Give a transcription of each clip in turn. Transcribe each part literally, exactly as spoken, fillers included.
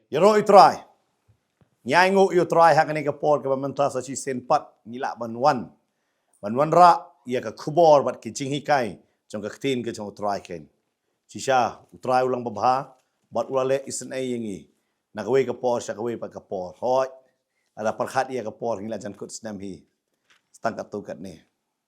Ïaroh ïa u Trai. Ngi ainguh ïa u Trai ha kane ka por kaba mynta sa shisien pat ngi lah ban wan, ban wanrah ïa ka khubor bad ki jinghikai jong ka ktien ka jong u Trai kein. Shisha u Trai u long babha bad u la leh isynei ïa ngi na kawei ka por sha kawei pat ka por. Hooid, lada pyrkhat ïa ka por ngi la jan kut snem hi. Tang katto katne.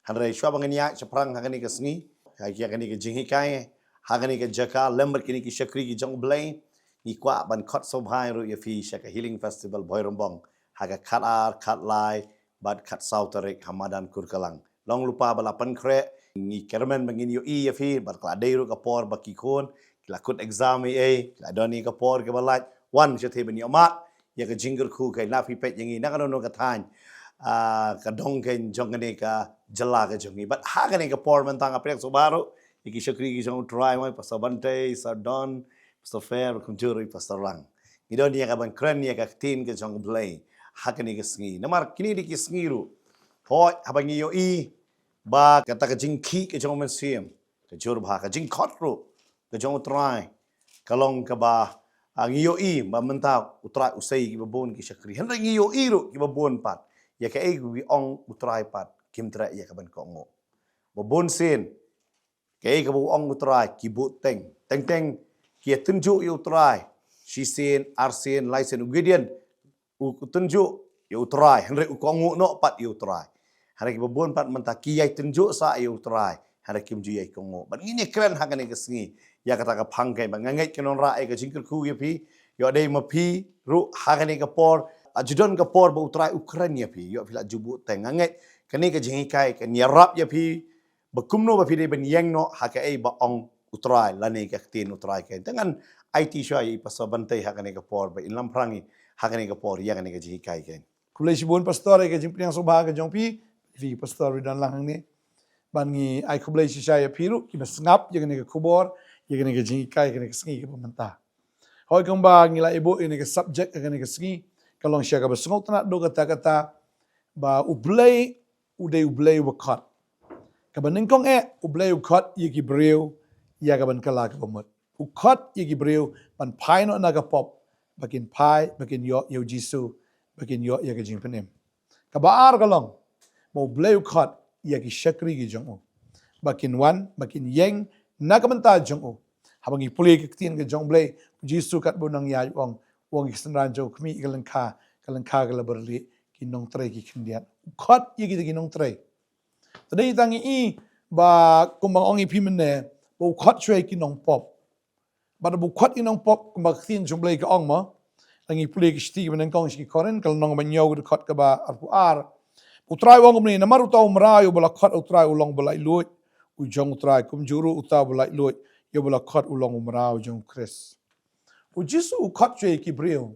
Hynrei shuwa ba ngin ïaid shaphrang ha kane ka sngi, ha kane ka jinghikai, ha kane ka jaka lem bad kine ki shakri ki jong U Blei, ngi kwah ban khot sngewbha ruh ïa phi sha ka Healing Festival Bhoirymbong ha ka khatar, khatlai bad khatsaw tarik ha madan Kurkalang. Long lypa ba la pynkhreh, ngi kyrmen ba ngin ïohi ïa phi bad ka la dei ruh ka por ba ki khun ki la kut exam ei ei, ki la don ïa ka por kaba lait, wan shatei ban ïohmad ïa ka jingkyrkhu kein. La phi peit ïa ngi na kano kano ka thaiñ, ah, ka dong kein jong kane ka jylla ka jong ngi. Bad ha kane ka por mynta nga pdiang sngewbha ruh ïa ki shakri ki jong U Trai, mo, Pastor Bantei, Sir Don, Pastor Fair, kumjuh ruh Pastor Rang. Ngi don ïa ka ban kren ïa ka ktien ka jong U Blei ha kane ka sngi. Namar kine dei ki sngi ruh, hooid, haba ngi ïohi ba kata ka jingkhih ka jong U Mynsiem, ka jur bha, ka jingkhot ruh ka jong U Trai, ka long kaba, ah, ngi ïohi ba mynta U Trai u sei kiba bun ki shakri. Hynrei ngi ïohi ruh kiba bun pat ïa kaei kaba ong U Trai pat kim treh ïa ka ban kohnguh. Ba bun sien kaei kaba ong U Trai ki buhteng. Teng teng ki ïatynjuh ïa U Trai shisien, arsien, laisien. U Gideon u tynjuh ïa U Trai, hynrei u kohnguh noh pat ïa U Trai. Hynrei kiba bun pat mynta ki ïai tynjuh sa ïa U Trai, hynrei kim ju ïai kohnguh. Bad ngin ïakren ha kane ka sngi ïa kata ka phang kein, bad nga ngeit kan wanrah ïa ka jingkyrkhu ïa phi. Ïoh dei ma phi ruh ha kane ka por, ah, ju don ka por ba U Trai u kren ïa phi, ïoh phi la ju buhteng. Nga ngeit kane ka jinghikai kan ïarap ïa phi ba kumno ba phi dei ban ïeng noh ha kaei ba ong U Trai lane ka ktien U Trai kein. Te ngan aiti shuwa ïa i Pastor Bantei ha kane ka por ba in lamphrang ïa ha kane ka por ïa kane ka jinghikai kein. Khublei shibun Pastor ïa ka jingpdiang sngewbha ka jong phi, phi Pastor Ridan lang hangne. Bad ngi ai khublei shisha ïa phi ruh kiba sngap ïa kane ka khubor, ïa kane ka jinghikai, ïa kane ka sngi kaba mynta. Hooid, kumba ngi la ïa buh ïa kane ka subject ïa kane ka sngi, ka long shisha kaba sngewtynnat duh katta katta, ba U Blei u dei U Blei uba khot. Kaba nyngkong eh, U Blei u khot ïa ki briew ïa ka ban kylla kaba mut. U khot ïa ki briew ban phai noh na ka pop, ba kin phai, ba kin ïoh ïa U Jisu, ba kin ïoh ïa ka jingpynim. Kaba ar ka long ba U Blei u khot ïa ki shakri ki jong u ba kin wan, ba kin ïeng na ka bynta jong u. Haba ngi pule ka ktien ka jong U Blei, U Jisu katba u nang ïaid u ong, u ong ïa ki synran jong u, khmih ïa ka lyngkha, ka lyngkha ka la byrlieh, ki nongtrei ki khyndiat. U khot ïa kita ki nongtrei. Te dei tang ïa i ba kumba nga ong ïa phi mynne, ba u khot shuwa ïa ki nongpop. Bad ba u khot ïa ki nongpop, kumba ka ktien jong U Blei ka ong mo. Lada ngi pule ka shithi kaba nyngkong sha ki Korinth, ka lynnong ba hynñiew, ka dkhot kaba arphew ar. U Trai u ong kumne, namar uta u mraw ïa uba la khot U Trai u long uba laitluid, u jong U Trai, kumjuh ruh uta uba laitluid ïa uba la khot u long u mraw jong U Khrist. U Jisu u khot shuwa ïa ki briew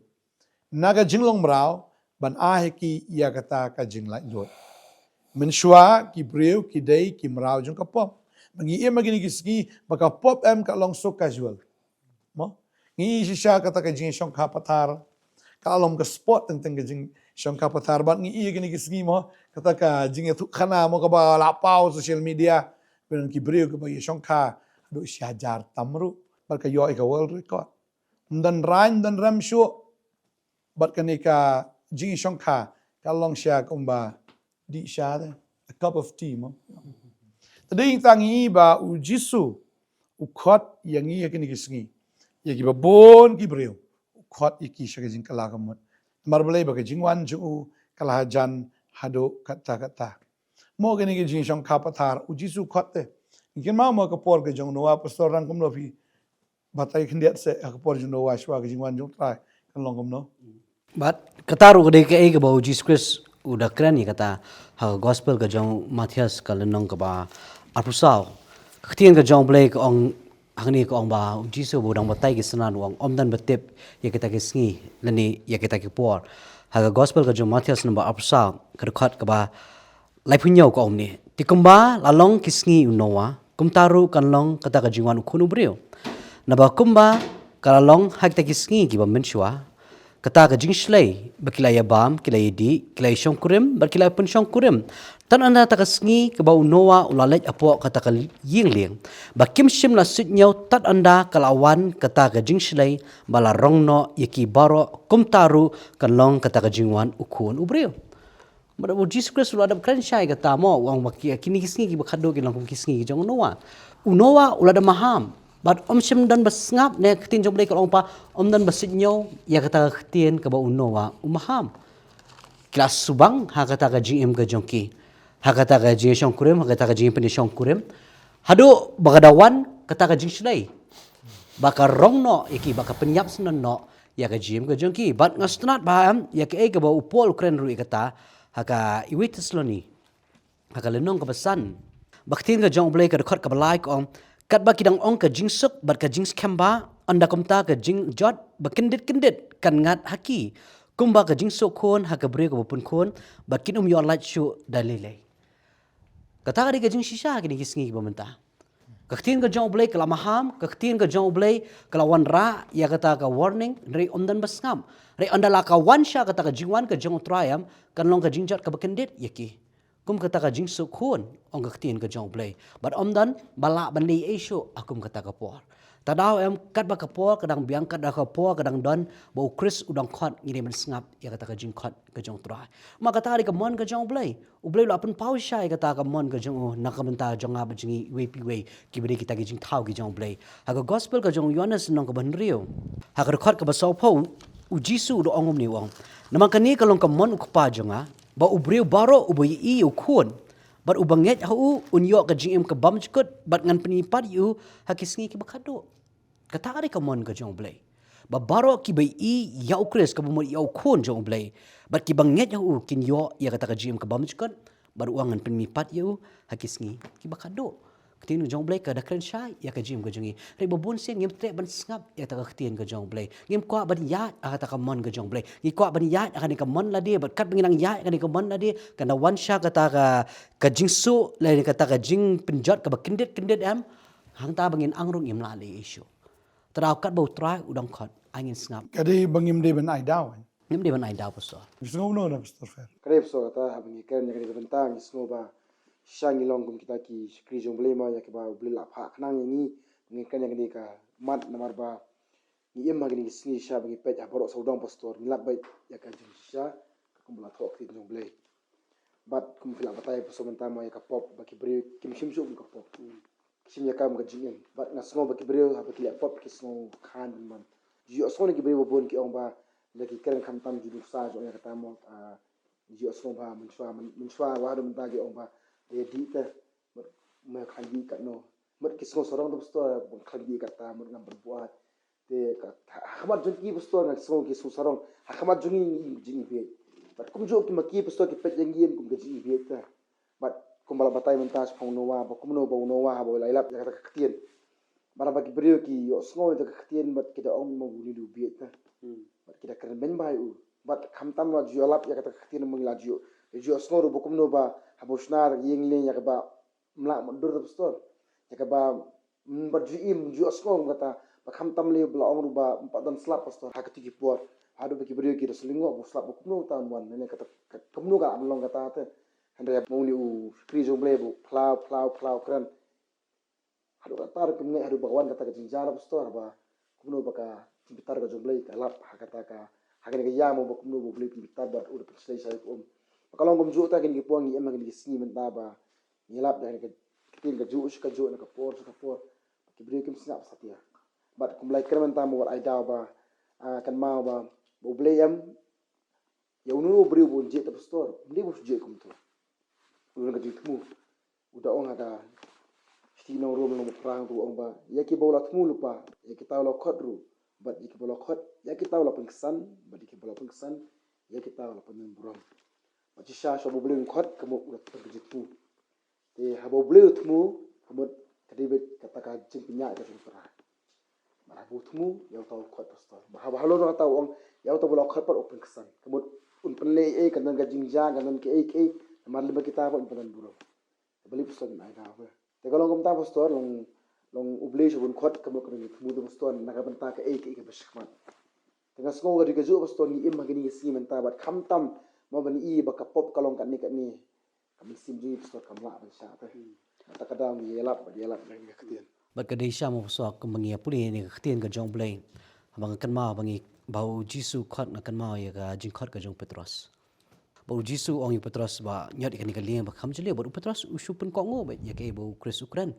na ka jinglong mraw ban ai ha ki ïa kata ka jinglaitluid. Mynshuwa ki briew ki dei ki mraw jong ka pop. Ba ngi im ha kine ki sngi ba ka pop em ka long so casual. Mo? Ngi ïohi shisha kata ka jingïashongkha pathar, ka long ka sport teng teng ka jingïashongkha pathar. Bad ngi ïohi ha kine ki sngi mo, kata ka jingïathuhkhana mo kaba la paw social media. Ba don ki briew kiba ïashongkha haduh shi hajar tam ruh, bad ka ïoh ïa ka world record. Ym don rain, ym don rem shuh. Bad kane ka jingïashongkha ka long shisha kumba dih sha te, a cup of tea mo. Te dei tang ïa i ba U Jisu u khot ïa ngi ha kine ki sngi, ïa kiba bun ki briew, u khot ïa ki sha ka jingkylla ka mut. Namar balei? Ba ka jingwan jong u ka la hajan haduh katta katta. Mo kane ka jingïashongkha pathar, U Jisu u khot te. Ngi kynmaw mo ka por ka jong u Noah, Pastor, dang kumno phi batai khyndiat seh ha ka por jong u Noah shuwa ka jingwan jong U Trai, kan long kumno? Bad kata ruh ka dei kaei kaba U Jisu Khrist u da kren ïa kata ha ka Gospel ka jong u Mathaios, ka lynnong kaba arphew saw. Ka ktien ka jong U Blei ka ong hangne, ka ong ba U Jisu ba u dang batai ki synran u ong, ym don ba tip ïa kita ki sngi lane ïa kita ki por. Ha ka Gospel ka jong u Mathaios number arphew saw, ka dkhot kaba laiphew hynñiew ka ong kumne: Te kumba la long ki sngi u Noah, kumta ruh kan long kata ka jingwan U Khun u briew. Naba kumba ka la long ha kita ki sngi kiba mynshuwa, kata ka jingshlei ba ki la ïa bam, ki la ïa dih, ki la ïa shongkurim bad ki la ïa pynshongkurim Tad ynda kata ka sngi kaba u Noah u la leit hapoh kata ka ïing lieng, ba kim shym la suidñiew, tad ynda ka la wan kata ka jingshlei ba la rong noh ïa ki baroh, kumta ruh kan long kata ka jingwan u Khun u briew. Bad u Jisu Khrist u la dep kren shai kata mo, u ong ba ki, kine ki sngi kiba khadduh kin long kum ki sngi ki jong u Noah. U Noah u la dep maham. Bad ym shym don ba sngap, ne ka ktien jong u Blei ka ong ba ym don ba suidñiew ïa kata ka ktien kaba u Noah u maham. Ki la subang ha kata ka jingim ka jong ki, ha kata ka jingïashongkurim, ha kata ka jingpynïashongkurim, haduh ba ka da wan kata ka jingshlei ba ka rong noh ïa ki, ba ka pynïap syndon noh ïa ka jingim ka jong ki. Bad nga sngewtynnat ba, em, ïa kaei kaba u Paul u kren ruh ïa kata ha ka Iwei Thessaloni, ha ka lynnong kaba san, ba ka ktien ka jong u Blei ka dkhot kaba lai ka ong, katba ki dang ong ka jingsuk bad ka jingskhem bha, ynda kumta ka jingjot ba kyndit kyndit kan ngat ha ki, kumba ka jingsuk khun ha ka briew kaba pun khun, bad kin ym ïoh lait shuh da lei lei. Kata ka dei ka jingshisha kine ki sngi kiba mynta. Ka ktien ka jong u Blei ka la maham, ka ktien ka jong u Blei ka la wanrah ïa kata ka warning, hynrei ym don ba sngap. Hynrei ynda la ka wan sha kata ka jingwan ka jong u Trai, em, kan long ka jingjot kaba kyndit ïa ki, kum kata ka jingsuk khun, ong ka ktien ka jong u Blei. Bad ym don ba lah ban leh ei shuh ha kum kata ka por. Tad haduh, em, katba ka por ka dang biang, katba ka por ka dang don ba u Khrist u dang khot, ngi dei ban sngap ïa kata ka jingkhot ka jong u Trai. Ma kata ka dei ka mon ka jong u Blei. U Blei u la pynpaw shai kata ka mon ka jong u na ka bynta jong nga bad jong ngi iwei pa iwei, kiba dei kita ki jingthaw ki jong u Blei. Ha ka gospel ka jong u Ïoannis lynnong kaba hynriew, ha ka dkhot kaba sawphew, u Jisu u da ong kumne, u ong, namar kane ka long ka mon u Kpa jong nga, ba u briew baroh uba ïohi ïa u Khun bad uba ngeit ha u un ïoh ka jingim ka bymjukut, bad ngan pynmihpat ïa u ha ki sngi kiba khadduh. Kata ka dei ka mon ka jong u Blei, ba baroh kiba ïohi ïa u Khrist, kaba mut ïa u Khun jong u Blei, bad kiba ngeit ha u, kin ïoh ïa kata ka jingim ka bymjukut, bad u ong ngan pynmihpat ïa u ha ki sngi kiba khadduh. Ka ktien ka jong u Blei ka da kren shai ïa ka jingim ka jong ngi. Hynrei ba bun sien ngim treh ban sngap ïa kata ka ktien ka jong u Blei. Ngim kwah ban ïaid ha kata ka mon ka jong u Blei. Ngi kwah ban ïaid ha kane ka mon lade, bad katba ngi nang ïaid ha kane ka mon lade, kan da wan sha kata ka, ka jingsuk, lane kata ka jingpynjot kaba kyndit kyndit, em, hangta ba ngin ong ruh ngim lah leh ei shuh. Tad haduh katba u Trai u dang khot, ai ngin sngap. Ka dei ba ngim dei ban ai daw, eh? Ngim dei ban ai daw, Pastor. Ngi sngew kumno na, Pastor Fer? Ka dei, Pastor, kata haba ngi kren ïa kane ka bynta ngi sngew ba shisha ngi long kum kita ki shakri jong u Blei mo, ïa kiba u Blei la phah khnang ïa ngi, ngi kren ïa kane ka mat namar ba ngi im ha kine ki sngi shisha ba ngi peit ha baroh sawdong, Pastor, ngi lap beit ïa ka jingshisha, ka kumba la thoh ka ktien jong u Blei. Bad kum phi la batai, Pastor, mynta mo, ïa ka pop, ba ki briew kim shim shuh kum ka pop. Ki shim ïa ka kum ka jingim. Bad nga sngew ba ki briew haba ki leh pop ki sngew khan bun bun. Ju ïohsngew na ki briew ba bun ki ong ba, lada ki kren khamtam ju nuksa jong ïa kata mo, ah, ju ïohsngew ba mynshuwa, myn-, mynshuwa ba haduh mynta ki ong ba, eh, dih te, mut me khlaiñ dih katno. Mut ki sngew sarong te, Pastor, ba khlaiñ dih katta, mut ngam pat buaid. Te ka, ha, ha khmat jong ki, Pastor, nga sngew ki sngew sarong. Ha khmat jong ngi, ngi im jingim bieit. Bad kumjuh ki ma ki, Pastor, ki peit ïa ngi im kum ka jingim bieit te. Bad kumba la batai mynta shaphang u Noah, ba kumno ba u Noah haba u la ïalap ïa kata ka ktien. Bad haba ki briew ki ïohsngew ïa kata ka ktien bad ki da ong, ma une u dei u bieit te. Hmm. Bad ki da kren beiñ bha ïa u. Bad khamtam la ju ïalap ïa kata ka ktien, ma ngi la ju, ju ïohsngew ruh ba kumno ba haba u shna da ka ïing lieng ïa kaba ym lah mutdur te, Pastor. Ïa kaba, mm, ba ju im, ju ïohsngew kum kata, ba khamtam lei ba la ong ruh ba ym pat don slap, Pastor, ha kito ki por. Haduh ba ki briew ki da shu lyngngoh ba u slap ba kumno uta un wan, ne kata, ka, kumno ka lah ban long kata te. Hynrei ma une u shakri jong u Blei ba u khlaw, khlaw, khlaw kren. Haduh katta ruh kim ngeit haduh ba ka wan kata ka jingjia, Pastor, ba kumno ba ka jingbitar ka jong u Blei ka lap ha kata ka, ha kane ka ïa mo, ba kumno ba u Blei u pynbitar bad u da pynshlei sha ïa ka um. Ba ka long kumjuh te ha kine ki por ngi im ha kine ki sngi mynta ba ngi lap da kane ka ktien kajuh sha kajuh, na ka por sha ka por. Ki briew kim sngap satia. Bad kumba la kren mynta mo, wat ai daw ba, ah, kynmaw ba, ba u Blei em, ïa uno uno u briew ba un jied te, Pastor, ym dei ba u shu jied kumto. U don ka jingthmu. U da ong ha ka shithi nong Rom lynnong ba phra, u ong ba ïa kiba u la thmu lypa, ïa kita u la khot ruh, bad ïa kiba u la khot, ïa kita u la pynksan, bad ïa kiba u la pynksan, ïa kita u la pyndon burom. Bad shisha shuwa ba u Blei un khot, ka mut u la pynjah jingthmu. Te haba u Blei u thmu, ka mut ka dei beit kata ka jingpynïaid ka jong u Trai. Bad haba u thmu, ïa uta u khot, Pastor. Bad haba halor kata u ong, ïa uta ba u la khot pat u pynksan. Ka mut un pynleh ei ei, kan don ka jingjia, kan don kaei kaei, namar lem bad kita pat un pyndon burom. Te balei, Pastor, ngin ai daw, eh? Te ka long kumta, Pastor, long, long u Blei shuwa ba un khot, ka mut ka don jingthmu te, Pastor, na ka bynta kaei kaei kaba shakhmat. Te nga sngew ka dei kajuh, Pastor, ngi im ha kine ki sngi mynta bad khamtam mo ban i ba ka pop ka long katne katne. Ka Mynsiem jong ngi pastor kam lah ban shah te. Kata ka daw ngi ïalap bad ïalap na ka ktien. Bad ka dei shisha mo pastor kumba ngi ïa pule ïa ka ktien ka jong U Blei. Haba nga kynmaw ba ngi, ba U Jisu u khot, nga kynmaw ïa ka jingkhot ka jong u Petros. Ba U Jisu u ong ïa u Petros ba ñiot ïa kane ka lieng ba kham jylliew, bad u Petros u shu pynkohnguh beit ïa kaei ba U Khrist u kren.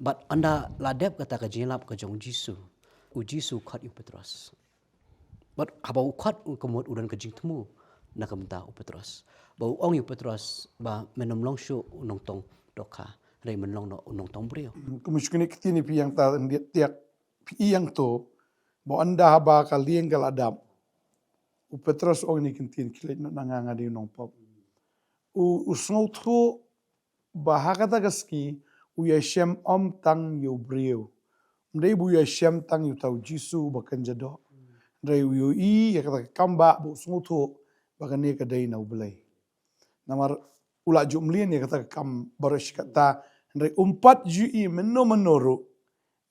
Bad ynda la dep kata ka jingïalap ka jong U Jisu, U Jisu u khot ïa u Petros. Bad haba u khot, u ka mut u don ka jingthmu na ka bynta u Petros. Ba u ong ïa u Petros ba men ym long shuh u nongtong dohkha, hynrei men long noh u nongtong briew. Kum u shu kane ka ktien ïa phi ïa kata, ynda tiak phi ïa kata, ba ynda haba ka lieng ka la dap, u Petros u ong ïa kane ka ktien, khie leit noh na nga, nga dei u nongpop. U, u sngewthuh ba ha kata ka sngi u ïashem ym tang ïa u briew. Ym dei ba u ïashem tang ïa uta U Jisu uba kynja doh. Hynrei u ïohi ïa kata ka kam ba, ba u sngewthuh ba kane ka dei na U Blei. Namar u la ju mlien ïa kata ka kam baroh shi katta, hynrei um pat ju ïohi mynno mynno ruh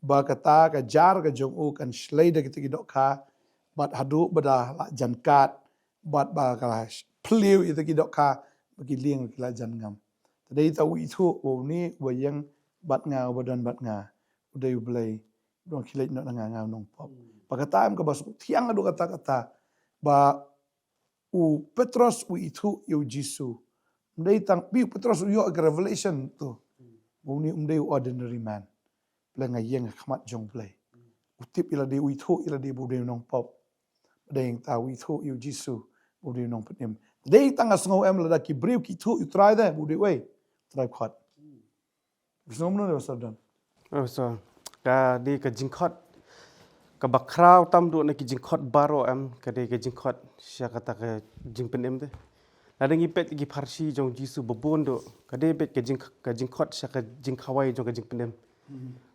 ba kata ka jar ka jong u kan shlei da kita ki dohkha, bad haduh ba da la jan kat, bad ba ka la pyllew ïa kita ki dohkha, ba ki lieng ki la jan ngam. Te dei ta u ithuh ba une uba ïeng bad nga, uba don bad nga, u dei U Blei, u ong khie leit noh na nga, nga u nongpop. Ba kata em kaba sngewthiang haduh katta katta, ba u Petros u ithuh ïa U Jisu. Ym dei tang, ba u Petros u ïoh ka revelation to ba une um dei u ordinary man. Ba nga ïeng ha khmat jong U Blei. U tip ïa lade, u ithuh ïa lade ba u dei u nongpop. Ba dei ta u ithuh ïa U Jisu ba u dei u nongpynim. Dei tang nga sngew em lada ki briew ki ithuh ïa U Trai te ba u dei uei? U Trai khot. Phi sngew kumno, Pastor Don? Oh, so, ka dei ka jingkhot kaba khraw tam duh na ki jingkhot baroh em, ka dei ka jingkhot sha kata ka jingpynim te. Lada ngi peit ki pharshi jong Jisu ba bun duh, ka dei beit ka jing, ka jingkhot sha ka jingkhawai jong ka jingpynim.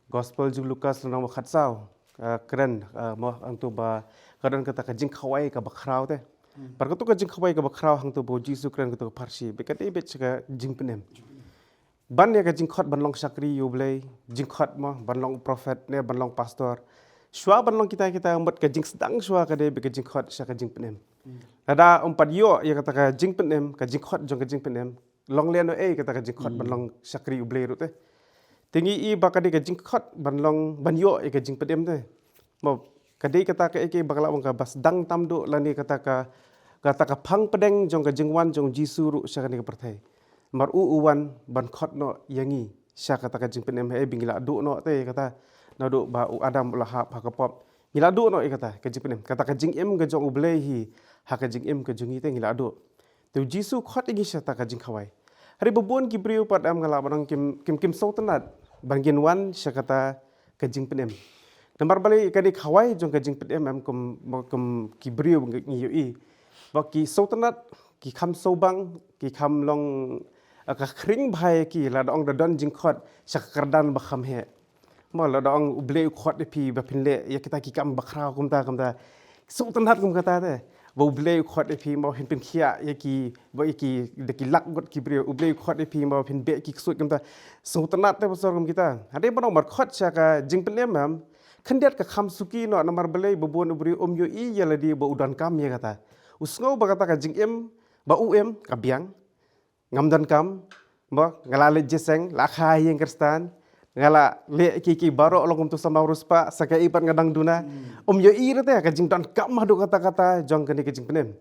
Gospel jong u Lukas lynnong ba khatsaw, ah, kren, ah, mo, hangto ba ka don kata ka jingkhawai kaba khraw te. Bad kato ka jingkhawai kaba khraw hangto ba u Jisu u kren kato ka pharshi, beit ka dei beit sha ka jingpynim. Ban ïa ka jingkhot ban long shakri ïa U Blei, jingkhot mo ban long u prophet ne ban long pastor. Shuwa ban long kita kita, mut ka jingsdang shuwa ka dei beit ka jingkhot sha ka jingpynim. Lada ym pat ïoh ïa kata ka jingpynim, ka jingkhot jong ka jingpynim, long lehnohei kata ka jingkhot ban long shakri U Blei ruh te. Te ngi i ba ka dei ka jingkhot ban long, ban ïoh ïa ka jingpynim te. Mo, ka dei kata kaei kaei ba ka lah ban kaba sdang tam duh lane kata ka, kata ka phang pdeng jong ka jingwan jong Jisu ruh sha kane ka pyrthei. Namar u u wan ban khot noh ïa ngi sha kata ka jingpynim, haei ba ngi la duh noh te kata, naduh ba u Adam u la hap ha ka pop. Ngi la duh noh ïa kata ka jingpynim, kata ka jingim ka jong U Blei hi ha ka jingim ka jong ngi te ngi la duh. Te u Jisu u khot ïa ngi sha kata ka jingkhawai. Hynrei ba bun ki briew pat em, nga lah ban ong kim, kim, kim sngewtynnat ban kin wan sha kata ka jingpynim. Namar balei? Kane ka khawai jong ka jingpynim em, kum, kum ki briew ngi ïohi ba ki sngewtynnat, ki kham sngewbang, ki kham long, eh, ka khring bha ïa ki lada ong da don jingkhot sha ka kyrdan ba kham heh. Mo, lada ong U Blei u khot ïa phi ba phin leh ïa kita ki kam bakhraw kumta kumta, sngewtynnat kum kata te. Ba U Blei u khot ïa phi, mo, phin pynkhiah ïa ki, ba ïa ki, da ki lak ngut ki briew, U Blei u khot ïa phi, mo, phin beh ki ksuid kumta. Sngewtynnat te pastor kum kita. Hynrei ban ong ban khot sha ka jingpynim em, khyndiat ka kham suki noh, namar balei? Ba bun u briew um ïohi ïa lade ba u donkam ïa kata. U sngew ba kata ka jingim ba u im ka biang. Ngam donkam, mo, nga la leit jingïaseng, la kha ïing Khristan, nga la leh ki, ki baroh long kumto samla riewspah, sa kaei pat nga dang duna. Um ïohi ruh te ka jingdonkam haduh katta katta jong kane ka jingpynim.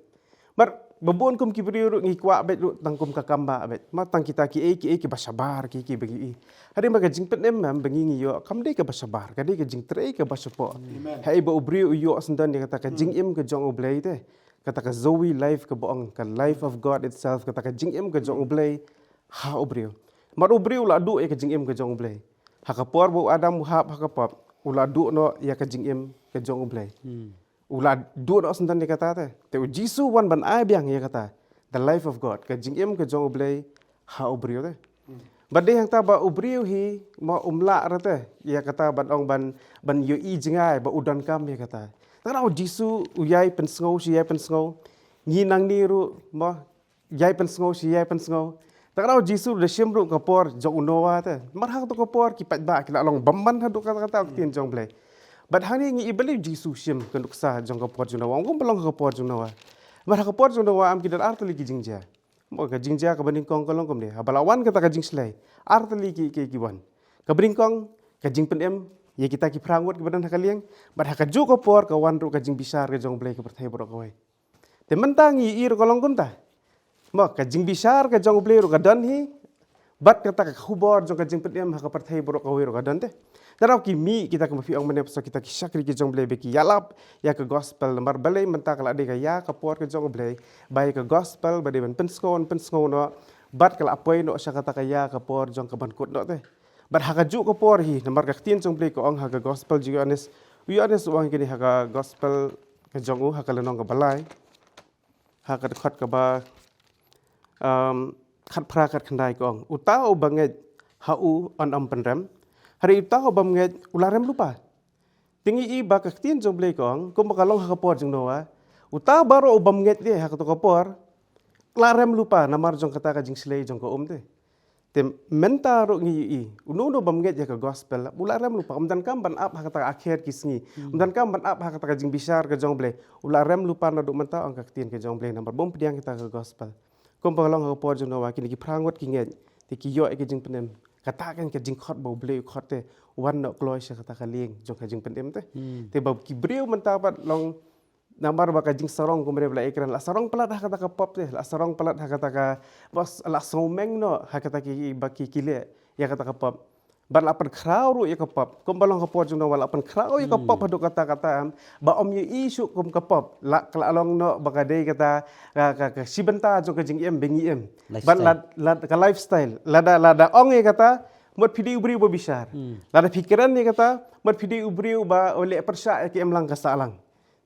Namar ba bun kum ki briew ruh ngi kwah beit ruh tang kum ka kam bah beit, mo, tang kita kiei kiei kiba shabar, ki, kiba ngi ïohi. Hynrei ma ka jingpynim em ba ngi ngi ïoh, kam dei kaba shabar, ka dei ka jingtrei kaba shapoh. Haei ba u briew u ïoh syndon ïa kata ka jingim ka jong U Blei te. Kata ka Zoe life kaba ong, ka life of God itself, kata ka jingim ka jong U Blei ha u briew. Namar u briew u la duh ïa ka jingim ka jong U Blei. Ha ka por ba u Adam u hap ha ka pop, u la duh noh ïa ka jingim ka jong U Blei. U la duh noh syndon ïa kata te. Te u Jisu u wan ban ai biang ïa kata, the life of God, ka jingim ka jong U Blei ha u briew te. Bad dei hangta ba u briew hi, mo, um lah ruh te ïa kata ban ong ban, ban ïohi jngai ba u donkam ïa kata. Te ka daw Jisu u ïai pynsngew shi ïai pynsngew. Ngi nangne ruh, mo, ïai pynsngew shi ïai pynsngew. Te ka daw Jisu u da shim ruh ka por jong u Noah te. Namar ha kato ka por ki paidbah ki la long bymman haduh katta katta ka ktien jong U Blei. Bad hangne ngi i balei u Jisu u shim ka nuksa jong ka por jong u Noah, ym kumba long ha ka por jong u Noah. Namar ha ka por jong u Noah em, ki don ar tylli ki jingjia. Mo ka jingjia kaba nyngkong ka long kumne. Haba la wan kata ka jingshlei, ar tylli ki, ki, ki wan. Kaba nyngkong, ka jingpynim ïa kita ki phra ngut kiba don ha ka lieng, bad ha kajuh ka por ka wan ruh ka jingbishar ka jong U Blei ha ka pyrthei baroh kawei. Te mynta ngi ïohi ruh ka long kumta. Mo ka jingbishar ka jong U Blei ruh ka don hi, bad kata ka khubor jong ka jingpynim ha ka pyrthei baroh kawei ruh ka don te. Te nangta ki mih kita, kumba phi ong mynne, paidbah, kita ki shakri ki jong U Blei ba ki ïalap ïa ka gospel, namar balei mynta ka la dei ka ïa ka por ka jong U Blei ba ïa ka gospel ba dei ban pynsngew, ban pynsngew noh, bad ka la poi noh sha kata ka ïa ka por jong ka ban kut noh te. Bad ha kajuh ka por hi, namar ka ktien jong U Blei ka ong ha ka gospel jong u Ïoannis, u Ïoannis u ong kine ha ka gospel ka jong u, ha ka lynnong kaba lai, ha ka dkhot kaba, um, khatphra khatkhyndai ka ong, uta uba ngeit ha u un ym pynrem, hynrei uta u bym ngeit u la rem lypa. Te ngi ïohi ba ka ktien jong U Blei ka ong, kumba ka long ha ka por jong u Noah, uta baroh u bym ngeit de ha kato ka por, la rem lypa namar jong kata ka jingshlei jong ka um te. Te mynta ruh ngi ïohi, uno uno bym ngeit ïa ka gospel, u la rem lypa, um donkam ban ap ha kata ka akher ki sngi, um donkam ban ap ha kata ka jingbishar ka jong U Blei, u la rem lypa naduh mynta, ong ka ktien ka jong U Blei, namar bym pdiang kita ka gospel. Kumba ka long ha ka por jong u Noah, kine ki phra ngut ki ngeit, te ki ïoh ïa ka jingpynim. Kata kan ka jingkhot ba U Blei u khot te, wan noh kloi sha kata ka lieng jong ka jingpynim te. Te ba ki briew mynta pat long, namar ba ka jingsarong, kumba la ïakren, la sarong palat ha kata ka pop te, la sarong palat ha kata ka, bas, la sngewmeng noh ha kata ki, ba ki, ki leh ïa kata ka pop. Bad la pynkhraw ruh ïa ka pop, kumba long ha ka por jong u Noah, la pynkhraw ïa ka pop haduh katta katta, em, ba ym ïohi shuh kum ka pop, la, ka la long noh ba ka dei kata ka, ka, ka shi bynta jong ka jingim ba ngi im. Bad la, la ka lifestyle, lada, lada ong ïa kata, mut phi dei u briew ba bishar. Lada phi kren ïa kata, mut phi dei u briew ba u leh pyrshah ïa ka imlang ka sahlang.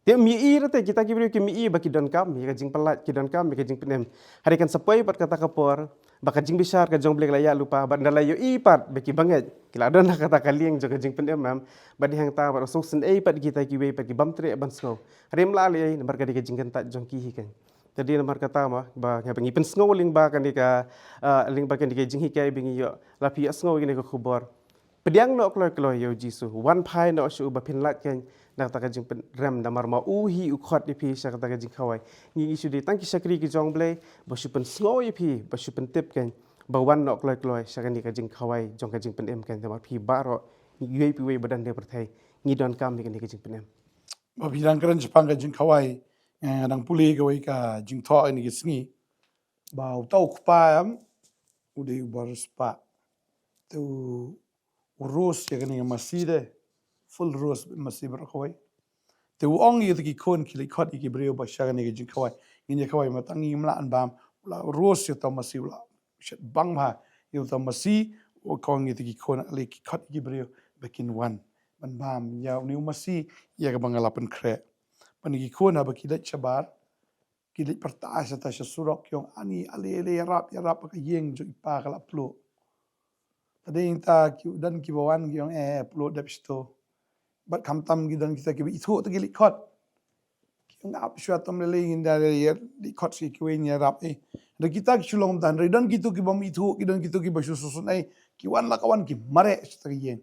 Te ym ïohi ruh te, kita ki briew kim ïohi ba ki donkam ïa ka jingpyllait, ki donkam ïa ka jingpynim. Hynrei kan sa poi pat kata ka por ba ka jingbishar ka jong U Blei ka la ïaid lypa, bad ynda la ïohi pat ba ki bangeit ki la don ha kata ka lieng jong ka jingpynim, em, bad hangta bad sngewsynei pat kita kiwei pat ki bym treh ban sngew. Hynrei ym lah lei, namar ka dei ka jingkyntait jong ki hi keiñ. Te dei namar kata mo ba, ba ngi pynsngew lyngba kane ka, ah, lyngba kane ka jinghikai ba ngi ïoh, la phi ïohsngew ïa kane ka khubor. Pdiang noh kloi kloi ïa U Jisu. Wan phai noh sha u ba phin lait keiñ na kata ka jingpynrem, namar ma u hi u khot ïa phi sha kata ka jingkhawai. Ngi, ngi shu dei tang ki shakri ki jong U Blei ba shu pynsngew ïa phi, ba shu pyntip keiñ, ba wan noh kloi kloi sha kane ka jingkhawai jong ka jingpynim keiñ, namar phi baroh, iwei pa iwei ba don ha pyrthei, ngi donkam ïa kane ka jingpynim. Ba phi dang kren shaphang ka jingkhawai, eh, dang pule kawei ka jingthoh ïa kane ka sngi, ba uta u kpa, em, u dei uba riewspah. Te u u rose ïa kane ka masi de, full rose masi baroh kawei. Te u ong ïa uta ki khun, ki leit khot ïa ki briew ba sha kane ka jingkhawai ngin ïa khawai, ma tang ngim lah ban bam. U la rose ïa uta u masi, u la shet bang bha ïa uta u masi, u ong ïa uta ki khun, leit khot ïa ki briew ba kin wan ban bam ïa une u masi ïa kaba nga la pynkhreh. Bad ki khun haba ki leit shabar, ki leit pyrta shata sha surok, ki ong, ani, ale, ale, ïarap, ïarap, ka ïing jong i pa ka la pluh. Te dei ta ki, don kiba wan ki ong, eh, pluh dep shito. Bad khamtam ki don kita kiba ithuh te ki leit khot. Ki ong, ap shuwa, tam lei lei ngin da leit khot sha kiwei, ngin ïarap, eh. Hynrei kita ki shu long kumta, hynrei don kito ki bym ithuh, ki don kito kiba shu sngewsynei, eh, ki wan la ka wan ki mareh shata ka ïing.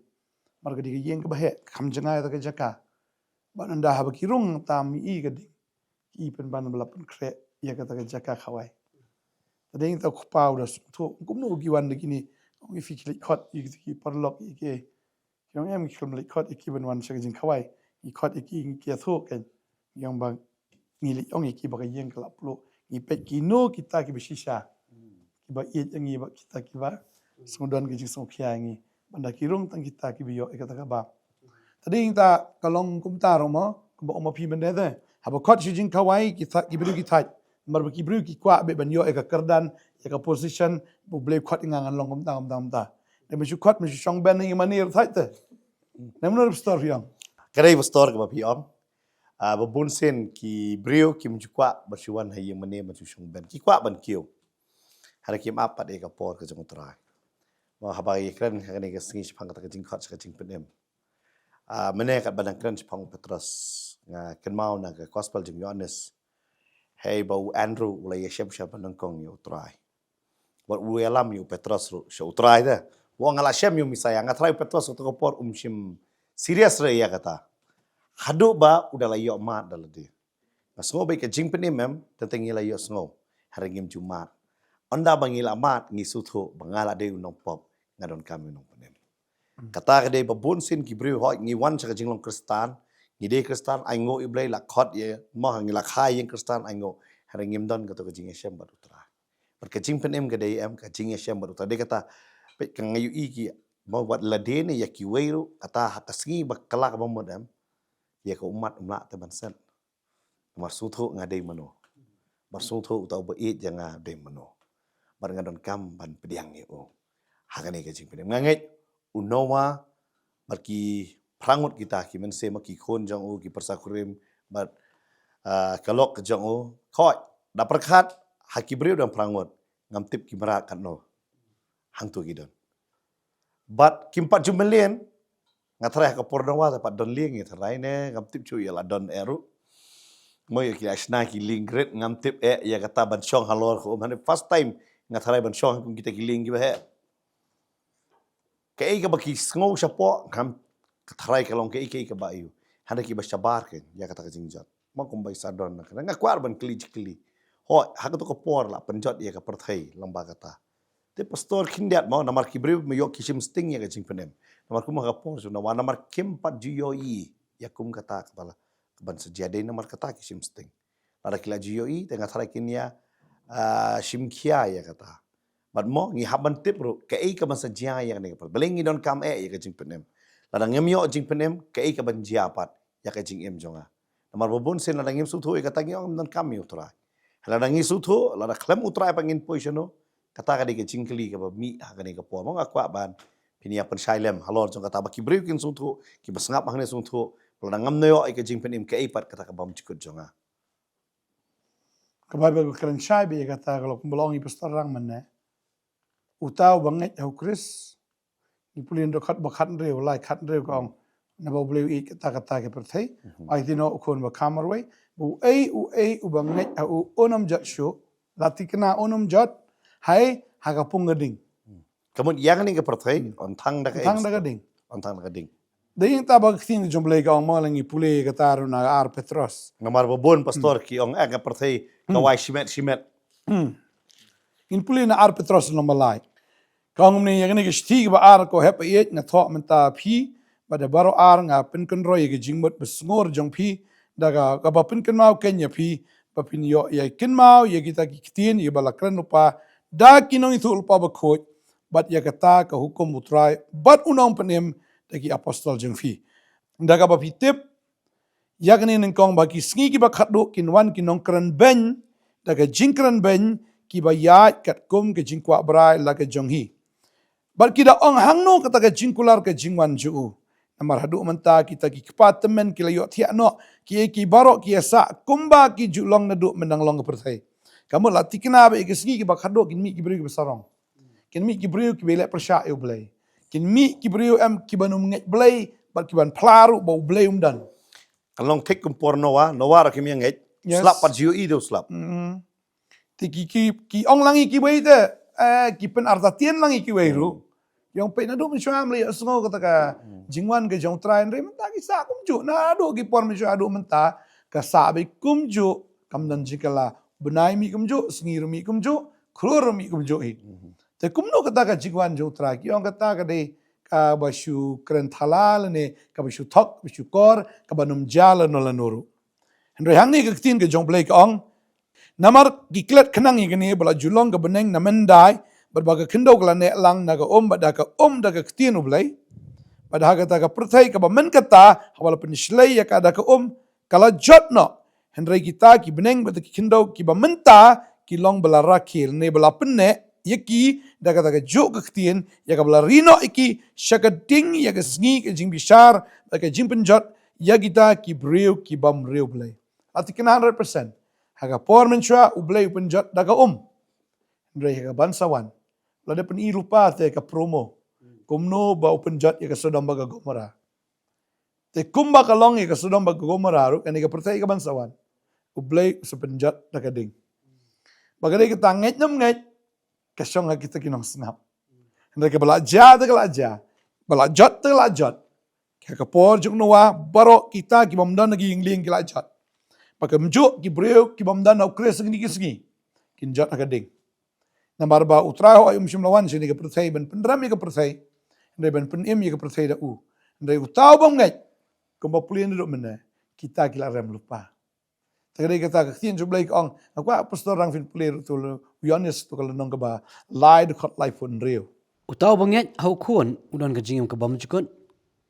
Namar ka dei ka ïing kaba heh, kham jngai ta ka jaka. Bad ynda haba ki rung tam i ka ding, ki pynban ba la pynkhreh ïa kata ka jaka khawai. Te dei ta u kpa u da sngewthuh, kumno ki wan da kine, ong ïa phi ki leit khot ïa ki paralok ïa ki. Ki ong, em, ngim leit khot ïa ki ban wan sha ka jingkhawai. Ngi khot ïa ki, ngi ïathuh keiñ. Ngi ong ba ngi leit ong ïa ki ba ka ïing ka la pluh. Ngi peit kino kita kiba shisha, kiba ïeit ïa ngi bad kita kiba sngewdon ka jingsngewkhia ïa ngi. Bad ynda ki rung tang kita kiba ïoh ïa kata ka bam. Te dei ta ka long kumta ruh mo, kumba ong ma phi mynne te. Haba khot sha jingkhawai, ki thait, ki briew ki thait. Namar ba ki briew ki kwah beit ban ïoh ïa ka kyrdan, ïa ka position, ba U Blei u khot ïa nga ngan long kumta, kumta, kumta. Te ma shu khot, ma shu shong ben ïa mane ruh thait te. Namar, namar pastor phi ong? Ka dei pastor kaba phi ong. Ah, ba bun sien ki briew kim ju kwah ba shu wan ha ïing mane, ba shu shong ben. Ki kwah ban kiew. Hynrei kim ap pat ïa ka por ka jong U Trai. Mo, haba ïakren ha kane ka sngi shaphang kata ka jingkhot sha ka jingpynim. Ah, mynne katba dang kren shaphang u Petros, nga kynmaw na ka gospel jong u Ïoannis. Hei ba u Andrew u la ïashem sha ba nyngkong ïa U Trai. Bad u ïalam ïa u Petros ruh sha U Trai te. U ong, nga la shem ïa u Messaïah, nga tharai u Petros kato ka por um shym serious re ïa kata. Haduh ba u da la ïoh mad da lade. Nga sngew ba ka jingpynim em, teng teng ngi la ïohsngew. Hynrei ngim ju mad. Ynda ba ngi la mad, ngi sngewthuh ba nga la dei u nongpop, nga donkam ïa u nongpynim. Kata ka dei ba bun sien ki briew, hooid ngi wan sha ka jinglong Khristan, ngi dei Khristan, ai nguh ïa U Blei, la khot ïa, mo, ngi la kha ïing Khristan, ai nguh. Hynrei ngim don kato ka jingïashem bad U Trai. Bad ka jingpynim ka dei em, ka jingïashem bad U Trai. Dei kata, peit, ka nga ïohi ki, mo, wat lade ne ïa kiwei ruh, kata ha ka sngi ba kylla ka bamut em, ïa ka ummat ym lah te ban set. Namar sngewthuh nga dei mano. Bad sngewthuh uta uba ïeit ïa nga dei mano. Bad nga donkam ban pdiang ïa u ha kane ka jingpynim. Nga ngeit u Noah bad ki phra ngut kita, ki mynsiem, ki khun jong u, ki pyrsa kurim, bad, ah, ka lok jong u. Hooid, da pyrkhat ha ki briew dang phra ngut, ngam tip ki mrad katno. Hangto ki don. Bad kim pat ju mlien, nga tharai ha ka por Noah te pat don lieng, nga tharai ne, ngam tip shuh ïa la don eh ruh. Mo, ïa ki la shna ki lieng grit, ngam tip eh ïa kata ban shong halor ka um. Hynrei first time nga tharai ban shong ha kum kita ki lieng kiba heh. Kaei kaba ki sngew shapoh, ngam tharai ka long kaei kaei kaba aiu. Hynrei kiba shabar kein ïa kata ka jingjot. Mo, kumba i sa don na ka, nga kwah ban kylli jingkylli. Hooid, ha kato ka por la pynjot ïa ka pyrthei lyngba kata. Te pastor khyndiat, mo, namar ki briew me ïoh ki shim sting ïa ka jingpynim. Namar kum ha ka por jong Noah, namar kim pat ju ïohi ïa kum kata kaba la, ka ban sa jia, dei namar kata ki shim sting. Lada ki la ju ïohi, te nga tharai kin ïa, ah, shim khia ïa kata. Bad mo, ngi hap ban tip ruh kaei ka ban sa jia ïa kane ka pyrthei. Balei ngi donkam eh ïa ka jingpynim. Lada ngim ïoh jingpynim, kaei ka ban jia pat ïa ka jingim jong nga. Namar ba bun sien lada ngim sngewthuh ïa kata, ngi ong ngim donkam ïa U Trai. Lada ngi sngewthuh, lada khlem U Trai pat ngin poi shano, kata ka dei ka jingkylli kaba mih ha kane ka por. Mo, nga kwah ban phin ïa pynshai lem halor jong kata, ba ki briew kin sngewthuh, kiba sngap hangne sngewthuh, lada ngam ïoh ïa ka jingpynim, kaei pat kata ka bymjukut jong nga. Ka Baibl ka kren shai bha ïa kata, ka long kumba la ong i Pastor Rang mynne. Uta uba ngeit ha U Khrist, ngi pule na dkhot ba khathynriew, lai khathynriew ka ong, naba U Blei u ïeit katta katta ka pyrthei, mhm, u ai ïa u khun ba kham marwei, ba uei uei uba ngeit ha u un ym jot shuh, la thikna un ym jot, haei, ha ka pung ka ding. Ka mut ïa kane ka pyrthei, hmm, yn thang da ka, yn thang da ka ding. Yn thang da ka ding. Dei ïa kata ba ka ktien jong U Blei ka ong, mo, lada ngi pule kata ruh na ar Petros. Namar ba bun pastor, hmm, ki ong, eh, ka pyrthei ka, hmm, wai shimet shimet. Hmm. Ngin pule na ar Petros lyngba lai. Ka ong kumne, ïa kane ka shithi kaba ar, ko hep ba ïeit, nga thoh mynta ha phi, bad ha baroh ar nga pynkynroi ïa ka jingmut basngur jong phi, da ka, kaba pynkynmaw kein ïa phi, ba phin ïoh ïa kynmaw ïa kita ki ktien ïa ba la kren lypa da ki nongïathuhlypa bakhuid, bad ïa kata ka hukum U Trai bad u nongpynim da ki apostol jong phi. Da kaba phi tip ïa kane nyngkong, ba ki sngi kiba khatduh kin wan ki nongkren beiñ da ka jingkren beiñ, kiba ïaid katkum ka jingkwah brai la ka jong hi. Bad ki da ong, hangno kata ka jingkular ka jingwan jong u? Namar haduh mynta kita ki kpa tymmen ki la ïohthiah noh, kiei kiei baroh ki ïasah kumba ki ju long naduh myndang long ka pyrthei. Ka mut la thikna ba ïa ki sngi kiba khatduh kin mih ki briew kiba sarong. Kin mih ki briew kiba leh pyrshah ïa U Blei. Kin mih ki briew em kiban ym ngeit Blei, bad kiban phla ruh ba U Blei um don. Kan long thik kum por Noah, Noah ruh kim ïa ngeit. Yes. Slap pat ju ïohi de u slap. Mm. Te ki, ki, ki ong lang ïa kiwei te, eh, ki pynartatien lang ïa kiwei ruh. Hmm. Ki ong, peit, naduh mynshuwa ym lei ïohsngew kata ka, hmm, jingwan ka jong U Trai, hynrei mynta ki sah kumjuh, naduh ki por mynshuwa haduh mynta, ka sah beit kumjuh, kam don jingkylla, bnai mih kumjuh, sngi ruh mih kumjuh, khlur ruh mih kumjuh hi. Hmm. Te kumno kata ka jingwan jong U Trai, ki ong kata ka dei kaba shu kren thala lane, kaba shu thok, kaba shu kor, kaban ym jia lano lano ruh. Hynrei hangne ka ktien ka jong U Blei ka ong, namar ki klet khnang ïa kane ba la ju long ka bneng na myndai, bad ba ka khyndew ka la neh lang na ka um, bad da ka um da ka ktien U Blei. Bad ha kata ka pyrthei kaba mynta, haba la pynshlei ïa ka da ka um, ka la jot noh. Hynrei kita ki bneng bad ki khyndew kiba mynta, ki long ba la rakhe ne ba la pynneh ïa ki da kata kajuh ka ktien, ïa kaba la ri noh ïa ki sha ka ding ïa ka sngi ka jingbishar, bad ka jingpynjot ïa kita ki briew ki bym riewblei. La thikna hundred percent. Ha ka por mynshuwa U Blei u pynjot da ka um. Hynrei ha kaban sa wan, la dep pyni lypa te ka promo. Kumno ba u pynjot ïa ka Sodom bad ka Gomorrah. Te kumba ka long ïa ka Sodom bad ka Gomorrah ruh, kane ka pyrthei kaban sa wan, U Blei u sa pynjot da ka ding. Ba ka dei kata ngeit ne ym ngeit, ka shong ha kita ki nongsngap. Hynrei kaba la jia te ka la jia, ba la jot te ka la jot. Ha ka por jong u Noah, baroh kita ki bym don ha ki ïing lieng ki la jot. Ba kumjuh ki briew ki bym don ha U Khrist ha kine ki sngi, kin jot ha ka ding. Namar ba U Trai hooid um shym la wan sha kane ka pyrthei ban pynrem ïa ka pyrthei, hynrei ban pynim ïa ka pyrthei da u. Hynrei uta u bym ngeit, kumba pule naduh mynne, kita ki la rem lypa. Te ka dei kata ka ktien jong U Blei ka ong, nga kwah Pastor Rangfin pule ruh to, u Ïoannis to ka lynnong kaba lai, dkhot laiphew hynriew. Uta u bym ngeit ha u Khun u don ka jingim ka bymjukut.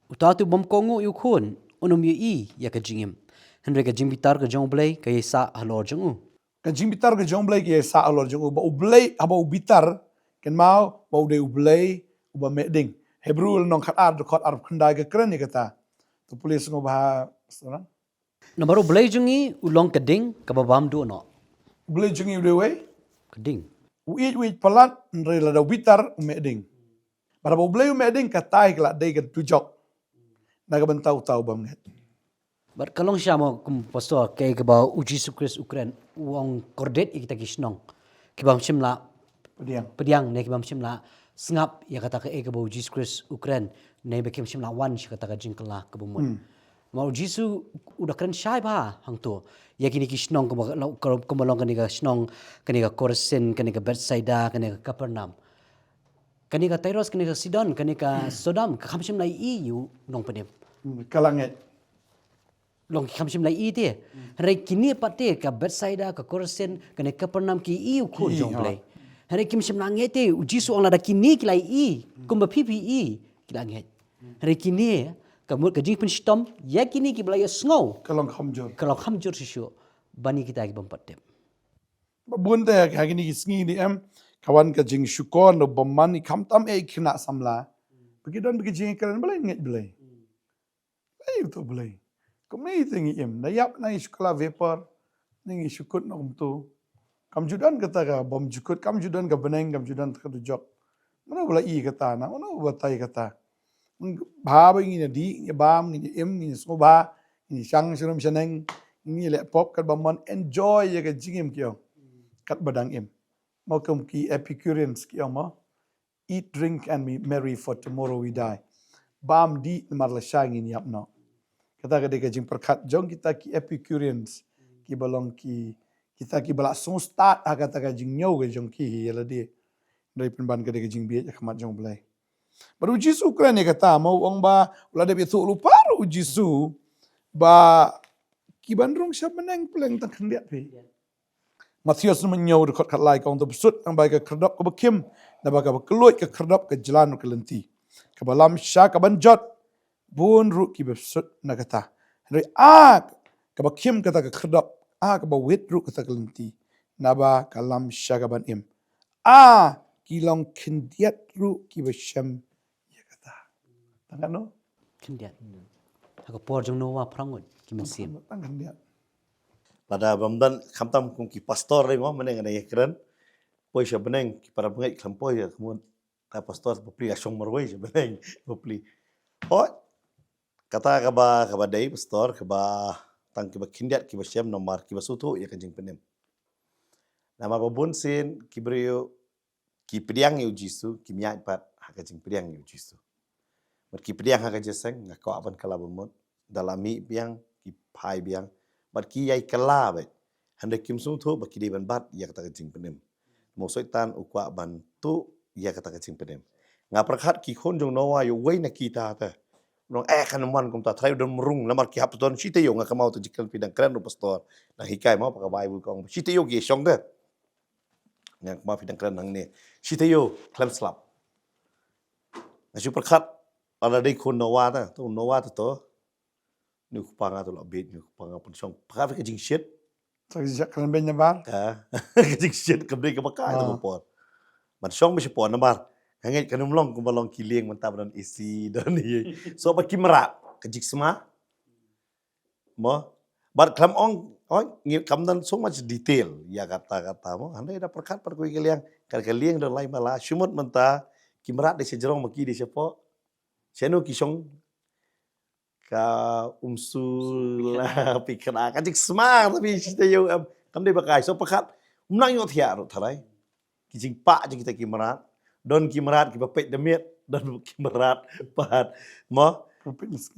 Uta u bym kohnguh ïa u Khun un ym ïohi ïa ka jingim. Hynrei ka jingbitar ka jong U Blei ka ïaisah halor jong u. Ka jingbitar ka jong U Blei ka ïaisah halor jong u, ba U Blei, haba u bitar, kynmaw ba u dei U Blei uba meh ding. Hebru lynnong khatar, dkhot arphew khyndai ka kren ïa kata. To pule sngewbha, Pastor. Namar U Blei jong ngi u long ka ding kaba bym duh noh. U Blei jong ngi u dei uwei? Ka ding. U ïeit, u ïeit palat, hynrei lada u bitar, u meh ding. Bad haba U Blei u meh ding, kata hi ka la dei ka dujok na ka bynta uta u bym ngeit. Bad ka long shisha mo kum Pastor, kaei kaba U Jisu Khrist u kren, u ong kordit ïa kita ki shnong ki bym shym la pdiang, pdiang, ne ki bym shym la sngap ïa kata kaei kaba U Jisu Khrist u kren, ne ba kim shym la wan sha kata ka jingkylla kaba mut. Hmm. Ma U Jisu u da kren shai bha hangto ïa kine ki shnong kumba, kumba long kane ka shnong, kane ka Korasin, kane ka Bethsaida, kane ka Kapernaum. Kane ka Tyrus, kane ka Sidon, kane ka Sodom, ka kham shym la ïohi ïa u Nongpynim. Hmm, ka la ngeit. Long ki kham shym la ïohi te. Hmm. Hynrei kine pat te, ka Bethsaida, ka Korasin, kane Kapernaum, ki ïohi ïa u Khun jong U Blei. Hynrei kim shym la ngeit te, U Jisu u ong lada kine ki la ïohi, hmm, kumba phi phi ïohi, ki la ngeit. Hmm. Hynrei kine, ka mut ka jingpynshitom ïa kine kiba la ïohsngew, ka long kham jur. Ka long kham jur shisha ban ïa kita ki bym pat tip. Ba bun te ha kine ki sngi, dei em, ka wan ka jingshukor na u bymman, i khamtam eh i khynnah samla. Ba ki don ba ki jingkren, balei ngeit Blei? Balei uto Blei? Kumne te ngi im, da ïap na ngi shu kylla vapor, ne ngi shu kut na kumto. Kam ju don kata ka bymjukut, kam ju don ka bneng, kam ju don ka dujok. Mano ba la ïohi kata, na mano ba batai kata? Bha ba ngin ïa dih, ngin ïa bam, ngin ïa im, ngin ïa sngewbha, ngin ïa shang sharum shaneng, ngin ïa leh pop katba mon, enjoy ïa ka jingim ki ong. Katba dang im. Mo kum ki Epicureans ki ong mo, "Eat, drink and be merry, for tomorrow we die." Bam dih namar lashai ngin ïap noh. Kata ka dei ka jingpyrkhat jong kita ki Epicureans, kiba long ki, kita kiba la sngewstad ha kata ka jingñiew ka jong ki hi ïa lade. Hynrei pynban ka dei ka jingbieit ha khmat jong U Blei. Bad U Jisu u kren ïa kata, mo u ong ba u la dep ïathuh lypa ruh U Jisu ba ki ban rung sha bneng pleng tang khyndiat phi. Mathaios lynnong hynñiew dkhot khatlai ka ong, "To bsut nang bai ka khyrdop kaba khim, naba kaba kylluid ka khyrdop ka jlan ruh ka lynti. Kaba lam sha ka ban jot, bun ruh kiba bsut na kata. Hynrei a kaba khim kata ka khyrdop, a kaba wit ruh kata ka lynti, naba ka lam sha ka ban im. A ki long khyndiat ruh kiba shem ïa kata." Tang katno? Khyndiat. Ha ka por jong Noah phra ngut ki mynsiem. Tang khyndiat. Lada bym don, khamtam kum ki pastor dei mo, mynne nga dang ïakren. Poi sha bneng, ki para bangeit khlem poi ïa ka mut. Ka pastor bapli, ka shong marwei sha bneng bapli. Hooid. Kata kaba, kaba dei pastor, kaba tang kiba khyndiat kiba shem namar kiba sngewthuh ïa ka jingpynim. Namar ba bun sien ki briew ki pdiang ïa U Jisu, kim ïaid pat ha ka jingpdiang ïa U Jisu. Bad ki pdiang ha ka jingïaseng, nga kwah ban kylla ba mut, da la mih biang, ki phai biang, bad ki ïai kylla beit. Hynrei kim sngewthuh ba ki dei ban bat ïa kata ka jingpynim. Mo Soitan u kwah ban tuh ïa kata ka jingpynim. Nga pyrkhat ki khun jong Noah ïa uwei na kita te. Nong eh kan man kumta, trai u don mrung, namar ki hap to don shi taïew, nga kynmaw to jingkren phi dang kren ruh pastor. Nang hikai mo pa ka Bible ka ong shi taïew ki shong te. Nga kynmaw phi dang kren hangne. Shi taïew khlem slap. Nga shu pyrkhat, lada dei khun Noah te, to Noah te to. Ni u kpa nga to la bit, ni u kpa nga pynshong. Pyrkhat phi ka jingshit. Sa ka jingshit kren beiñ namar. Ah, ka jingshit kam dei kaba kai to por. Ban shong beit shapoh namar. Nga ngeit kan ym long kumba long ki lieng mynta ba don A C, don ïa. So ba ki mrad, ka jingsma. Mo. Bad khlem ong, oi, ngi kam don so much detail ïa kata kata mo. Hynrei da pyrkhat pat kawei ka liang, ka, ka lieng don lai mala, shu mut mynta ki mrad dei sha jrong ma ki dei shapoh. Shano ki shong? Ka umsul, phi kynmaw, ka jingsma, tapi shi taïew em, kam dei ba kai. So pyrkhat, ym nang ïohthiah ruh tharai. Ki jingpah jong kita ki mrad. Don ki mrad kiba peit da miet, don ki mrad pat, mo,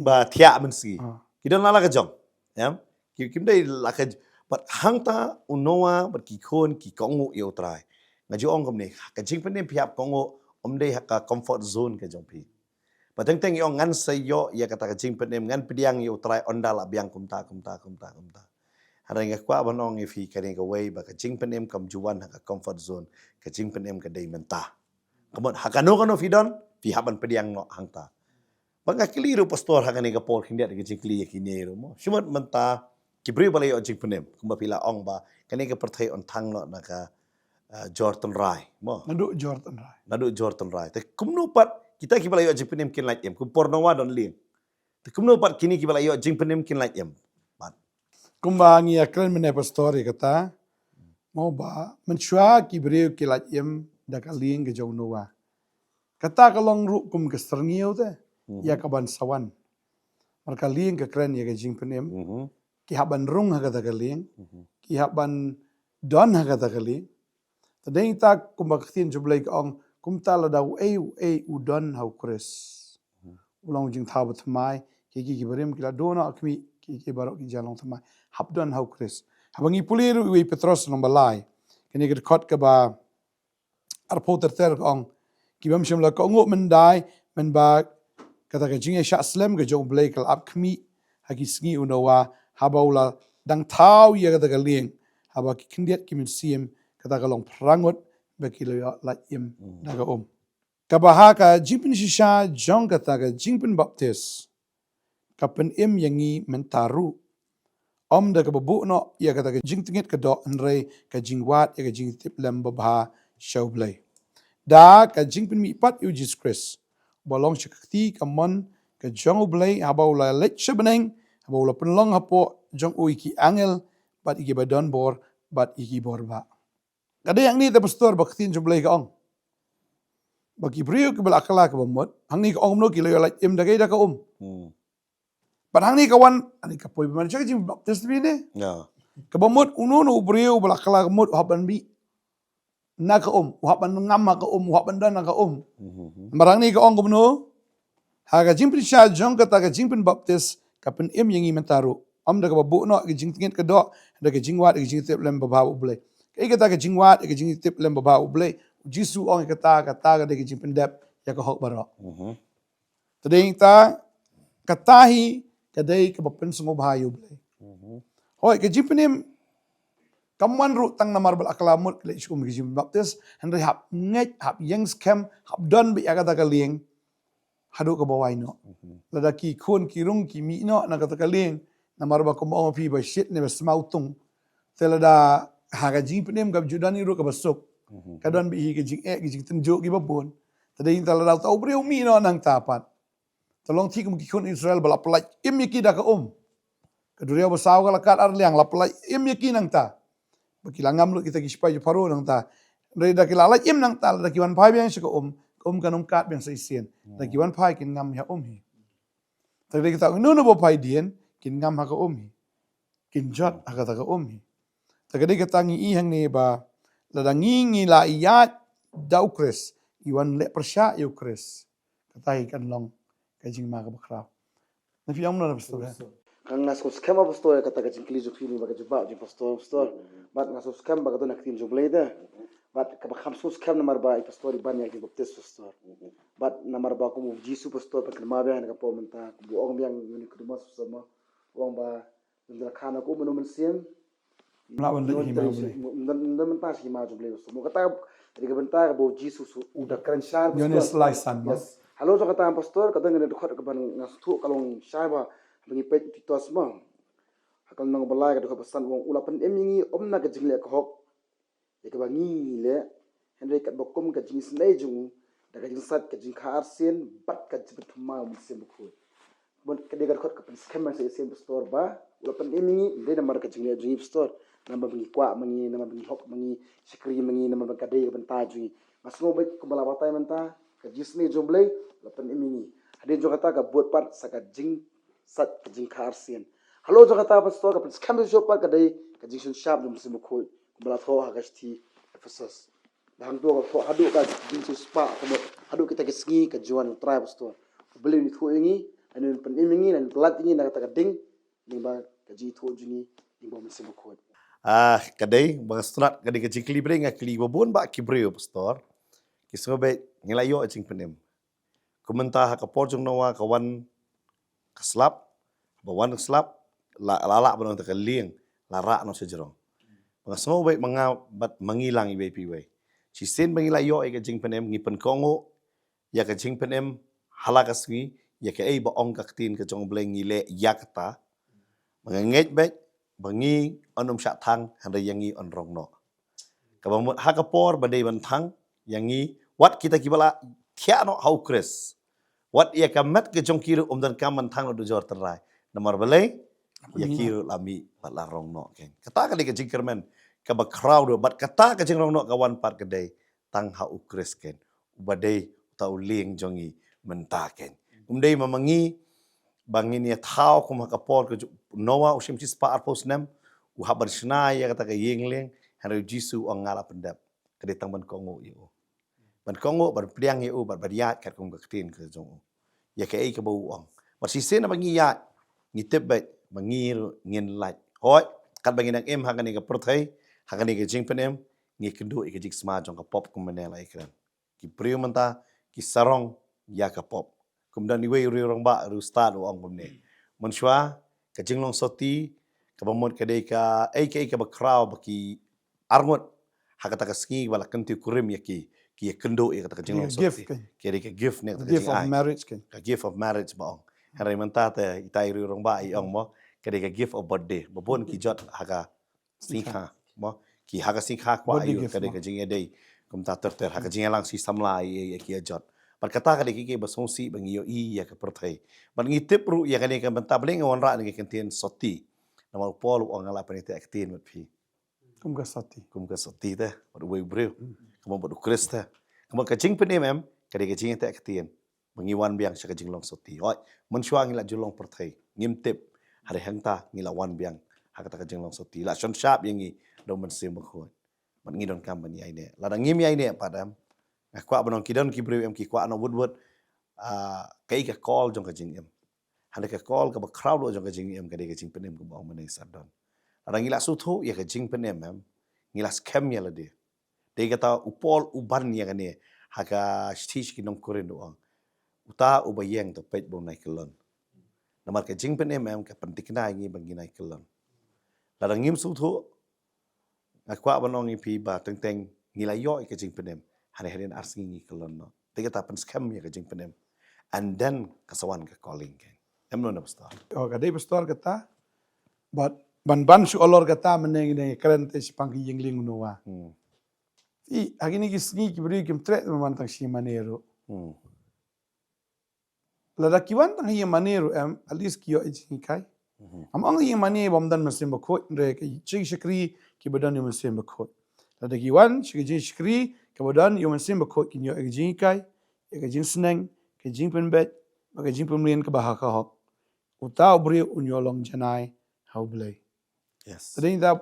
ba thiah mynsngi. Ah. Ki don la la ka jong. Em? Ki, kim dei la ka j-, bad hangta u Noah, bad ki khun, ki kohnguh ïa U Trai. Nga ju ong kumne, ka jingpynim phi hap kohnguh, ym dei ha ka comfort zone ka jong phi. Ba teng teng ïa ong ngan sa ïoh ïa kata ka jingpynim, ngan pdiang ïa U Trai ynda la biang kumta, kumta, kumta, kumta. Hynrei nga kwah ban ong ïa phi kane kawei ba ka jingpynim kam ju wan ha ka comfort zone, ka jingpynim ka dei mynta. Ka mut ha kano kano phi don, phi hap ban pdiang noh hangta. Ba nga kylli ruh pastor ha kane ka por khyndiat ka jingkylli ïa kine ruh mo. Shi mut mynta ki briew ba la ïoh jingpynim, kumba phi la ong ba kane ka pyrthei yn thang noh na ka, ah, jor tynrai mo. Naduh jor tynrai. Naduh jor tynrai. Te kumno pat kita kiba la ïoh jingpynim kin lait im, kum por Noah don lieng. Te kumno pat kine kiba la ïoh jingpynim kin lait im. Pat. Kumba ngi ïa kren mynne pastor ïa kata, mo ba mynshuwa ki briew ki lait im da ka lieng ka jong u Noah. Kata ka long ruh kum ka syrngiew te ïa kaban sa wan. Namar ka lieng ka kren ïa ka jingpynim. Mhm. Ki hap ban rung ha kata ka lieng. Mhm. Ki hap ban don ha kata ka lieng. Te dei ta kumba ka ktien jong U Blei ka ong, kumta lada uei uei u don ha U Khrist, u long jingthaw ba thymmai. Ki ki ki barim ki la duh noh ha khmih, ki ki baroh ki jan long thymmai. Hap don ha U Khrist. Haba ngi pule ruh iwei Petros lynnong ba lai, kane ka dkhot kaba arphew ter ter ka ong, ki bym shym la kohnguh myndai, mynba kata ka jingïashah slem ka jong U Blei ka la ap khmih ha ki sngi u Noah, haba u la dang thaw ïa kata ka lieng, haba ki khyndiat ki mynsiem, kata ka long phra ngut ba ki la ïoh lait im da ka um. Kaba ha ka jingpynshisha jong kata ka jingpynbaptis ka pynim ïa ngi mynta ruh. Ym da kaba buh noh ïa kata ka jingtngit ka doh, hynrei ka jingwad ïa ka jingïatiplem babha sha U Blei da ka jingpynmihpat ïa U Jisu Khrist, ba long sha ka kti kamon ka jong U Blei, haba u la leit sha bneng, haba u la pynlong hapoh jong u ïa ki angel bad ïa kiba don bor bad ïa ki bor bah. Ka dei hangne te pastor ba ka ktien jong U Blei ka ong, ba ki briew kiba la kylla kaba mut, hangne ka ong kumno, ki la ïoh lait im da kaei, da ka um. Hmm. Bad hangne ka wan, hangne ka poi ba man sha ka jingbaptis te ne. Ya. Kaba mut, uno uno u briew ba la kylla kaba mut u hap ban mih na ka um, u hap ban ngam ha ka um, u hap ban don ha ka um. Mhm. Namar hangne ka ong kumno, ha ka jingpynshisha jong kata ka jingpynbaptis ka pynim ïa ngi mynta ruh. Ym da kaba buh noh ka jingtngit ka doh, da ka jingwad ka jingïatiplem babha U Blei. Kaei kata ka jingwad ka jingïatiplem babha U Blei? U Jisu u ong ïa kata, kata ka dei ka jingpyndep ïa ka hok baroh. Mhm. Te dei ta, kata hi ka dei kaba pynsngewbha ïa U Blei. Mhm. Hooid, ka jingpynim kam wan ruh tang namar ba la kylla mut ka leit sha um ka jingbaptis, hynrei hap ngeit, hap ïeng skhem, hap don beit ha kata ka lieng haduh kaba wai noh. Mhm. Lada ki khun ki rung ki mih noh na kata ka lieng, namar ba kumba ong phi ba shit ne ba smaw tung. Te lada ha ka jingpynim ka ju don hi ruh kaba suk, mhm, ka don beit hi ka jingeh, ka jingtynjuh kiba bun. Te dei ta lada uta u briew u mih noh nangta pat, te long thik kum ki khun Israel ba la pynlait im ïa ki da ka um. Ka duriaw basaw ka la kad ar liang, la pynlait im ïa ki nangta. Ba ki la ngam lut kita ki sipai jong Pharaoh nangta. Hynrei da ki la lait im nangta, da ki wan phai biang sha ka um, ka um kan ym kad biang sa shisien. Da ki wan phai kin ngam ha um hi. Te dei kata, uno uno ba phai dien kin ngam ha ka um hi. Kin jot ha kata ka um hi. Te ka dei kata ngi i hangne ba lada ngi ngi la ïaid da U Khrist, ngi wan leh pyrshah ïa U Khrist, kata hi kan long ka jingma kaba khraw. Na phi ong kumno, pastor? Ka nga sngewskhem, pastor, ïa kata ka jingkylli jong phi ne ba ka jubab jong pastor, pastor. Bad nga sngewskhem ba ka don ha ka ktien jong U Blei te. Bad kaba kham sngewskhem namar ba i pastor i ban ïa ka jingbaptis, pastor. Bad namar ba kum u Jisu, pastor, ba kynmaw biang ha ka por mynta, kum u ong biang ïa une u khun, pastor, mo. U ong ba ym da kha na ka um, une u mynsiem. Mla wan leit ha hima U Blei. Ym da, ym da mynta sha hima jong U Blei, pastor. Mo kata, ka dei ka bynta kaba u Jisu u da kren shai, pastor. Ïoannis lai san, mo. Yes. Halor jong kata, pastor, ka don kane ka dkhot kaba nga sngewthuh ka long shai ba, ba ngi peit Titus, mo. Ha ka lynnong ba lai ka dkhot ba san u ong, u la pynim ïa ngi ym na ka jingleh ka hok ïa kaba ngi ngi leh, hynrei katba kum ka jingisynei jong u, da ka jingsait ka jingkha arsien bad ka jingpynthymmai u Mynsiem Bakhuid. Bad ka dei ka dkhot ka pynskhem ban sa shisien, pastor, ba u la pynim ïa ngi, ym dei namar ka jingleh jong ngi, pastor, namar ba ngi kwah ma ngi, namar ba ngi hok ma ngi, shakri ma ngi, namar ba ka dei ka bynta jong ngi. Nga sngew beit kumba la batai mynta, ka jingisynei jong U Blei, u la pynim ïa ngi. Hadien jong kata ka bud pat sa ka jing sait ka jingkha arsien. Halor jong kata, pastor, ka pynskhem shuh shuh pat ka dei ka jingsynshar jong u Mynsiem Bakhuid, kumba la thoh ha ka shithi Ephesus. Da hangto ka thoh haduh ka jingsiewspah, ka mut haduh kita ki sngi ka jingwan u Trai, pastor. U Blei un ithuh ïa ngi, lane un pynim ïa ngi, lane un pyllait ïa ngi na kata ka ding, lyngba ka jingithuh jong ngi lyngba u Mynsiem Bakhuid. Ah, ka dei, ba nga sngewtynnat, ka dei ka jingkylli briew, nga kylli ba bun ba ki briew, Pastor. Ki sngewbha, ngi la ïoh jingpynim. Kumta ha ka por jong Noah ka wan ka slap, ba wan ka slap, la, la, la, ba nang ta ka lieng, la rah noh sha jrong. Ba nga sngewbha, ma nga bad ma ngi lang iwei pa iwei. Shisien ba ngi la ïoh ïa ka jingpynim, ngi pynkohnguh ïa ka jingpynim ha la ka sngi, ïa kaei ba ong ka ktien ka jong U Blei ngi leh ïa kata. Ba nga ngeit beit ba ngi yn ym shah thang, hynrei ïa ngi yn rong noh. Kaba mut ha ka por ba dei ban thang ïa ngi, wat kita kiba la thiah noh ha U Khrist, wat ïa ka met ka jong ki ruh ym donkam ban thang noh dujor tynrai. Namar balei? Ïa ki ruh la mih bad la rong noh, keiñ. Kata ka dei ka jingkyrmen kaba khraw ruh, bad kata ka jingrong noh ka wan pat ka dei tang ha U Khrist, keiñ, uba dei uta u lieng jong ngi mynta, keiñ. Um dei ma ma ngi ba ngin ïa thaw kum ha ka por ka jong Noah, u shim shispah arphew snem, u hap ban shna ïa kata ka ïing lieng, hynrei U Jisu u ong, nga la pyndep. Ka dei tang ban kohnguh ïa u, ban kohnguh, ban pdiang ïa u, ban, ban ïaid katkum ka ktien ka jong u, ïa kaei kaba u ong. Bad shisien ba ngi ïaid, ngi tip beit ba ngi ruh ngin lait. Hooid, katba ngi dang im ha kane ka pyrthei, ha kane ka jingpynim, ngi kynduh ïa ka jingsma jong ka pop, kum ma ngi la ïakren. Ki briew mynta ki sarong ïa ka pop. Kum don iwei u riewrangbah riewstad u ong kumne, mynshuwa ka jinglong soti, kaba mut ka dei kaei kaei kaba khraw ba ki arngut ha kata ka sngi ba la kyntiew kurim ïa ki, ki ïa kynduh ïa kata ka jinglong soti. Ka dei ka gift, keiñ. Ka dei ka gift ne kata ka gift of marriage, keiñ. Ka gift of marriage ba ong. Hynrei mynta te itai u riewrangbah i ong mo, ka dei ka gift of birthday. Ba bun ki jot ha ka sngi kha, mo. Ki ha ka sngi kha kwah ïa u, ka dei ka jingïadei kumta ter ter, ha ka jingïalang shi samla ïa, ïa ki ïa jot. Bad kata ka dei ka, ka ba sngewsih ba ngi ïohi ïa ka pyrthei. Bad ngi tip ruh ïa kane ka bynta, balei nga wanrah ïa ka ktien soti. Namar u Paul u ong, nga la pynïateh ktien bad phi kum ka soti. Kum ka soti te bad uwei u briew. Kumba bad U Khrist te. Kumba ka jingpynim em, ka dei ka jingïateh ktien. Ba ngi wan biang sha ka jinglong soti. Hooid, mynshuwa ngi la ju long pyrthei, ngim tip. Hynrei hangta ngi la wan biang ha kata ka jinglong soti. La shon shap ïa ngi da U Mynsiem Bakhuid. Bad ngi donkam ban ïaineh. Lada ngim ïaineh pat em, nga kwah ban ong, ki don ki briew em ki kwah noh wut wut, ah, kaei ka kol jong ka jingim. Hynrei ka kol kaba khraw ruh jong ka jingim ka dei ka jingpynim, kaba ong mynne Sir Don. Lada ngi la sngewthuh ïa ka jingpynim em, ngi la skhem ïa lade. Dei kata u Paul u ban ïa kane ha ka shithi sha ki nong Korinth, u ong, uta uba ïeng to peit ba un nai kyllon. Namar ka jingpynim em ka pynthikna ïa ngi ba ngin nai kyllon. Lada ngim sngewthuh, nga kwah ban ong ïa phi ba teng teng ngi la ïoh ïa ka jingpynim, hynrei hadien ar sngi ngi kyllon noh. Dei kata pynskhem ïa ka jingpynim. And then ka sa wan ka calling, keiñ. Em, no, no, Pastor. Oh, ka dei, Pastor, kata. Bad ban ban shu halor kata, mynne ngi dang ïakren te shaphang ka ïing lieng u Noah. Hmm. Te ha kine ki sngi ki briew kim treh ban wan tang sha ïingmane ruh. Hmm. Lada ki wan tang ha ïingmane ruh em, at least ki ïoh ïa ka jinghikai. Mhm. Ngam ong ïingmane bym don Mynsiem Bakhuid, hynrei ka jingshakri kaba don ïa U Mynsiem Bakhuid. Lada ki wan sha ka jingshakri kaba don ïa U Mynsiem Bakhuid, kin ïoh ïa ka jinghikai, ïa ka jingsneng, ka jingpynbeit, bad ka jingpynmlien kaba ha ka hok. Uta u briew un ïoh long janai ha U Blei. Yes. Te dei ngi ta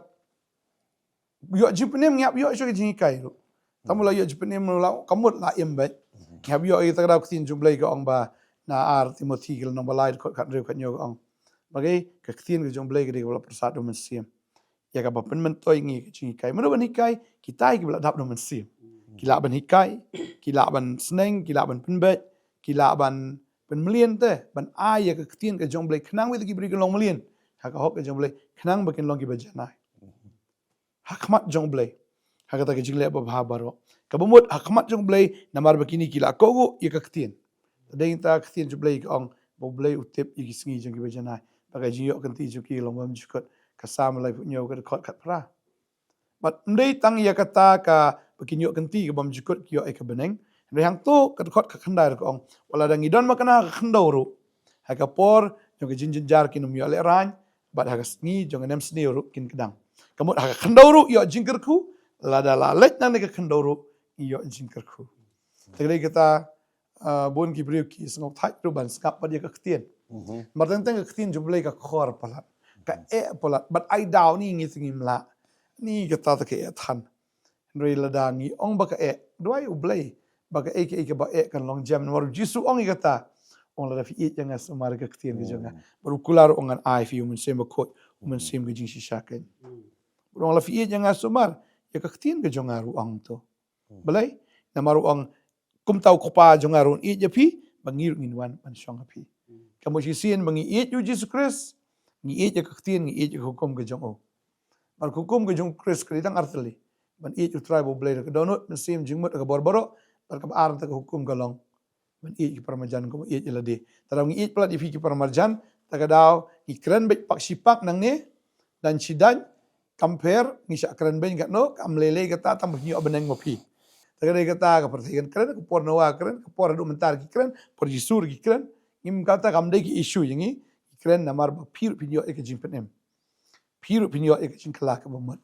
ïoh jingpynim, ngi hap ïoh shuh ka jinghikai ruh. Tang ba la ïoh jingpynim ruh la, ka mut la im beit. Mhm. Ngi hap ïoh ïa kata ka daw, ka ktien jong U Blei ka ong ba na ar Timothi ka lynnong ba lai, dkhot khathynriew khathynñiew ka ong ba ka, ka ktien ka jong U Blei ka dei kaba la pyrsad da U Mynsiem. Ïa kaba pynmyntoi ïa ngi ka jinghikai. Mano ban hikai? Kita kiba la dap da U Mynsiem. Mhm. Ki lah ban hikai, ki lah ban sneng, ki lah ban pynbeit, ki lah ban pynmlien te, ban ai ïa ka ktien ka jong U Blei khnang ba kita ki briew kin long mlien ha ka hok ka jong U Blei, khnang ba kin long kiba janai ha khmat jong U Blei ha kata ka jingleh babha baroh. Kaba mut ha khmat jong U Blei, namar ba kine ki la kohnguh ïa ka ktien. Te dei ngi ta, ka ktien jong U Blei ka ong ba U Blei u tip ïa ki sngi jong kiba janai, bad ka jingïoh kynti jong ki long bymjukut. Ka Salm laiphew hynñiew ka dkhot khatphra. Bad ym dei tang ïa kata, kaba kin ïoh kynti ka bymjukut, ki ïoh ïa ka bneng. Hynrei hangto ka dkhot ka khyndai ruh ka ong, wat lada ngi don makna ha ka khyndew ruh, ha ka por jong ka jingjynjar kin ym ïoh lehraiñ, bad ha ka sngi jong ka nemsniew ruh kin kdang. Ka mut ha ka khyndew ruh ïoh jingkyrkhu, lada la leit nangne ka khyndew ruh ïoh jingkyrkhu. Te ka dei kata, ah, bun ki briew ki sngewthait ruh ban sngap pat ïa ka ktien. Mhm. Namar teng teng ka ktien jong U Blei ka khor palat, ka eh palat, bad ai daw ni ngi te ngim lah. Ni kata te ka eh than. Hynrei lada ngi ong ba ka eh, duwai U Blei ba kaei kaei kaba eh kan long jem. Namar U Jisu u ong ïa kata, u ong, lada phi ïeit ïa nga, sumar ïa ka ktien ka jong nga. Hmm. Bad u kular u ong, ngan ai ïa phi U Mynsiem Bakhuid, U Mynsiem ka jingshisha, keiñ. Hmm. Phi ong la phi ïeit ïa nga sumar, ïa ka ktien ka jong nga ruh ong to. Balei? Namar u ong, kumta u Kpa jong nga ruh un ïeit ïa phi, ba ngi ruh ngin wan ban shong ha phi. Ka mut shisien ba ngi ïeit ïa u Jisu Khrist, ngi ïeit ïa ka ktien, ngi ïeit ïa ka hukum ka jong u. Bad ka hukum ka jong u Khrist ka dei tang artylli. Ban ïeit u Trai bad u Blei da ka dohnud, mynsiem, jingmut, da ka bor baroh, bad kaba ar te ka hukum ka long ban ïeit ki para marjan kumba ïeit ïa lade. Te lada ngi ïeit palat ïa phi ki para marjan, te ka daw ngi kren beit pak shi pak nangne, dang shi dang, kam pher, ngi shah kren beiñ katno, kam lei lei kata, tang ba ngi ïoh bneng ma phi. Te ka dei kata ka pyrthei kan kren, ka por Noah kren, ka por haduh mynta ki kren, por Jisu ki kren, ngim kata kam dei ki issue ïa ngi, ki kren namar ba phi ruh phin ïoh ïa ka jingpynim. Phi ruh phin ïoh ïa ka jingkylla kaba mut.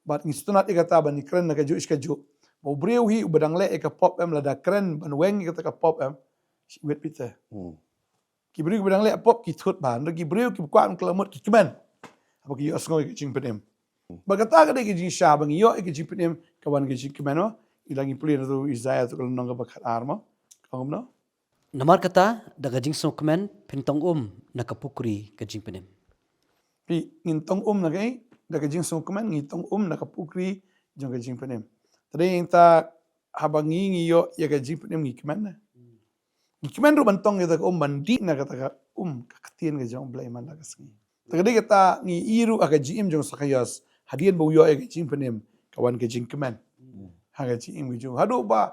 Bad ngi sngewtynnat ïa kata ba ngi kren na kajuh shi kajuh. Ba u briew hi uba dang leh ïa ka pop em lada kren ban weng ïa kata ka pop em. Shi wit Peter. Hmm. Ki briew kiba dang leh pop ki thut bha. Hynrei ki briew kiba kwah ban kylla mut ki kmen. Haba ki ïohsngew ïa ka jingpynim. Bad kata ka dei ka jingshisha ba ngi ïoh ïa ka jingpynim ka wan ka jingkmen mo. Ila ngi pule na tu Isaiah tu ka lynnong kaba khatar mo. Ka ong kumno? Namar kata, da ka jingsngewkmen, phin tong um na ka pukri ka jingpynim. Phi, ngin tong um na kaei, da ka jingsngewkmen, ngin tong um na ka pukri jong ka jingpynim. Te dei nangta haba ngi, ngi ïoh ïa ka jingpynim ngi kmen na. Ngi kmen ruh ban tong ïa kata ka um ban dih na kata ka um ka ktien ka jong u Blei man la ka sngi. Te ka dei kata ngi ïohi ruh ha ka jingim jong u Sakaios. Hadien ba u ïoh ïa ka jingpynim, ka wan ka jingkmen. Ha ka jingim ka jong u. Haduh ba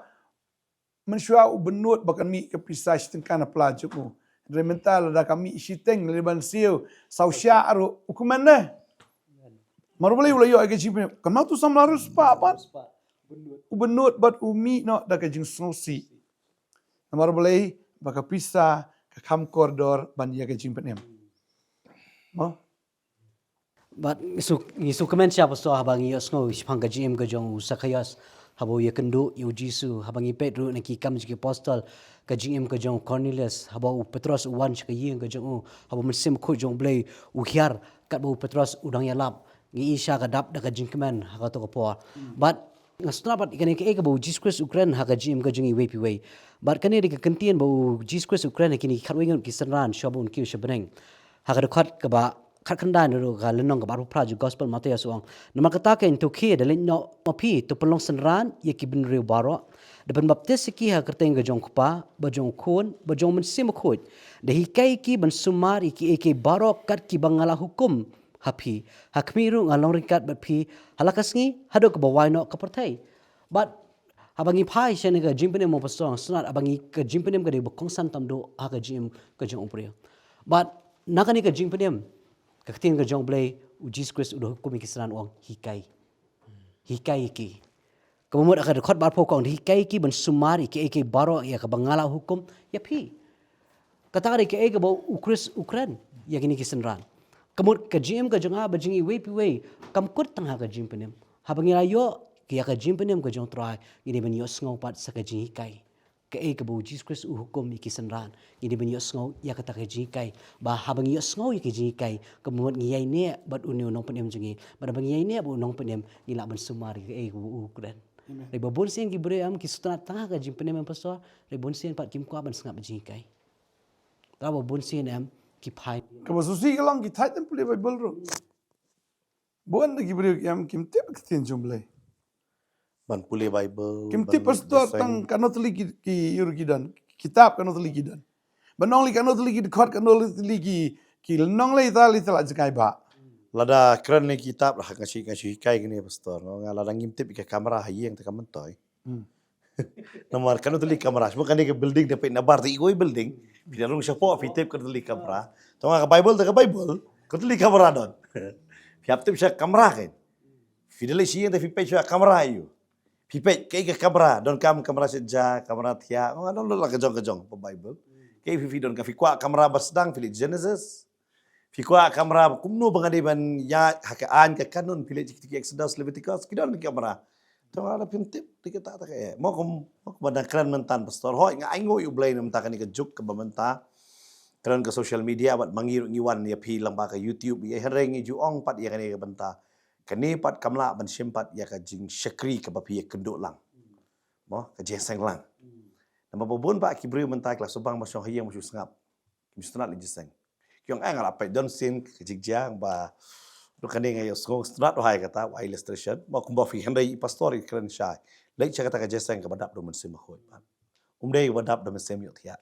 mynshuwa u bynnud ba kan mih ka pisa shi tyngka na pla jong u. Hynrei mynta lada ka mih shiteng lane ban siew saw shah ruh u kmen ne. Namar Blei u la ïoh ïa ka jingpynim. Kan mah tu samla ruh spah pat. U bynnud bad u mih noh da ka jingsngewsih. Namar Blei ba ka pisa ka kham kordor ban ïa ka jingpynim. Mo? Bad ngi shu, ngi shu kmen sha Pastor haba ngi ïohsngew shaphang ka jingim ka jong u Sakaios, haba u ïakynduh ïa u Jisu, haba ngi peit ruh na ki Kam jong ki Apostol, ka jingim ka jong u Kornelius, haba u Petros u wan sha ka ïing ka jong u, haba u Mynsiem Bakhuid jong u Blei u hiar katba u Petros u dang ïalap, ngi i sha ka dap da ka jingkmen ha kato ka por. Bad nga sngewtynnat bad kane kaei kaba u Jisu Khrist u kren ha ka jingim ka jong iwei pa iwei. Bad kane dei ka kyntien ba u Jisu Khrist u kren ha kine ki khatwei ngut ki synran shuwa ba un kiew sha bneng. Ha ka dkhot kaba khatkhyndai na ka lynnong kaba arphew phra jong u Gospel Mathaios u ong, namar kata kein to khie da leit noh ma phi to pynlong synran ïa ki bynriew baroh, da pynbaptis ïa ki ha ka kyrteng ka jong u Kpa, bad jong u Khun, bad jong u Mynsiem Bakhuid, da hikai ïa ki ban sumar ïa kiei kiei baroh kat kiba nga la hukum ha phi. Ha khmih ruh nga long ryngkat bad phi ha la ka sngi haduh kaba wai noh ka pyrthei. Bad haba ngi phai sha kane ka jingpynim mo Pastor, nga sngewtynnat haba ngi ka jingpynim ka dei ba kongsan tam duh ha ka jingim ka jong u briew. Bad na kane ka jingpynim, ka ktien ka jong u Blei, u Jisu Khrist u da hukum ïa ki synran u ong hikai. Hikai ïa ki. Kaba mut ha ka dkhot ba arphew ka ong da hikai ïa ki ban sumar ïa kiei kiei baroh ïa kaba nga la hukum ïa phi. Kata ka dei kaei kaba u Khrist u kren ïa kine ki synran. Ka mut ka jingim ka jong nga bad jong iwei pa iwei kam kut tang ha ka jingpynim. Haba ngi la ïoh ïa ka jingpynim ka jong u Trai, ngi dei ban ïohsngew pat sa ka jinghikai. Kaei kaba u Jisu Khrist u hukum ïa ki synran, ngi dei ban ïohsngew ïa kata ka jinghikai. Ba haba ngi ïohsngew ïa ka jinghikai, ka mut ngi ïaineh bad une u nongpynim jong ngi. Bad haba ngi ïaineh bad u nongpynim, ngi lah ban sumar ïa kaei kaba u kren. Amen. Hynrei ba bun sien ki briew em ki sngewtynnat tang ha ka jingpynim em Pastor, hynrei bun sien pat kim kwah ban sngap jinghikai. Te ba bun sien em ki phai. Kaba sngewsih ka long ki thait em pule Baibl ruh. Bun da ki briew ki em kim tip ka ktien jong u Blei. Ban pule Baibl, kim tip ban Pastor jingïaseng. Tang katno tylli ki, ki ïur ki don. Kitab katno tylli ki don. Ban ong lei katno tylli ki dkhot, katno tylli ki, ki lynnong lei ta, lei ta la jngai ba. Lada kren lei kitab, ha nga shu, nga shu hikai kane Pastor. Nga lada ngim tip ïa ka kamra ha ïing te kam myntoi. Hmm. Namar katno tylli kamra, shu kane ka building da peit nabar te iwei building. Phi da rung shapoh phi tip katno tylli kamra. Tang ka Baibl da ka Baibl, katno tylli kamra don. Phi hap tip sha kamra kan. Phi da leit sha ïing te phi peit sha kamra ïa u. Phi peit kaei ka kamra, donkam kamra shet ja, kamra thiah. Oh, don la ka jong ka jong pa Baibl. Kaei phi, phi donkam, phi kwah kamra ba sdang phi leit Genesis. Phi kwah kamra kumno ba nga dei ban ïaid ha ka aiñ ka kanun, phi leit ki Exodus, Leviticus, ki don ki kamra. Te nga la phim tip, te kata ta ka eh. Mo kum, mo kum ba dang kren mynta Pastor. Hooid nga ainguh ïa u Blei na mynta kane ka juk kaba mynta. Kren ka social media bad ma ngi ruh ngi wan ïa phi lyngba ka YouTube, ïa hynrei ngi ju ong pat ïa kane ka bynta. Kane pat kam lah ban shim pat ïa ka jingshakri kaba phi ïakynduh lang. Mo, ka jingïaseng lang. Namar ba bun ba ki briew mynta ki la shu bang ba shong ha ïing ba shu sngap. Kim sngewtynnat leit jingïaseng. Ki ong, eh, nga la peit don sien ka jingjia ba Ruh kane nga ïohsngew strat wahai kata, wahai illustration. Mo kumba phi hynrei i pastor i kren shai. Leit sha kata ka jingïaseng kaba dap da u Mynsiem Bakhuid pat. Um dei ba dap da u mynsiem ïohthiah.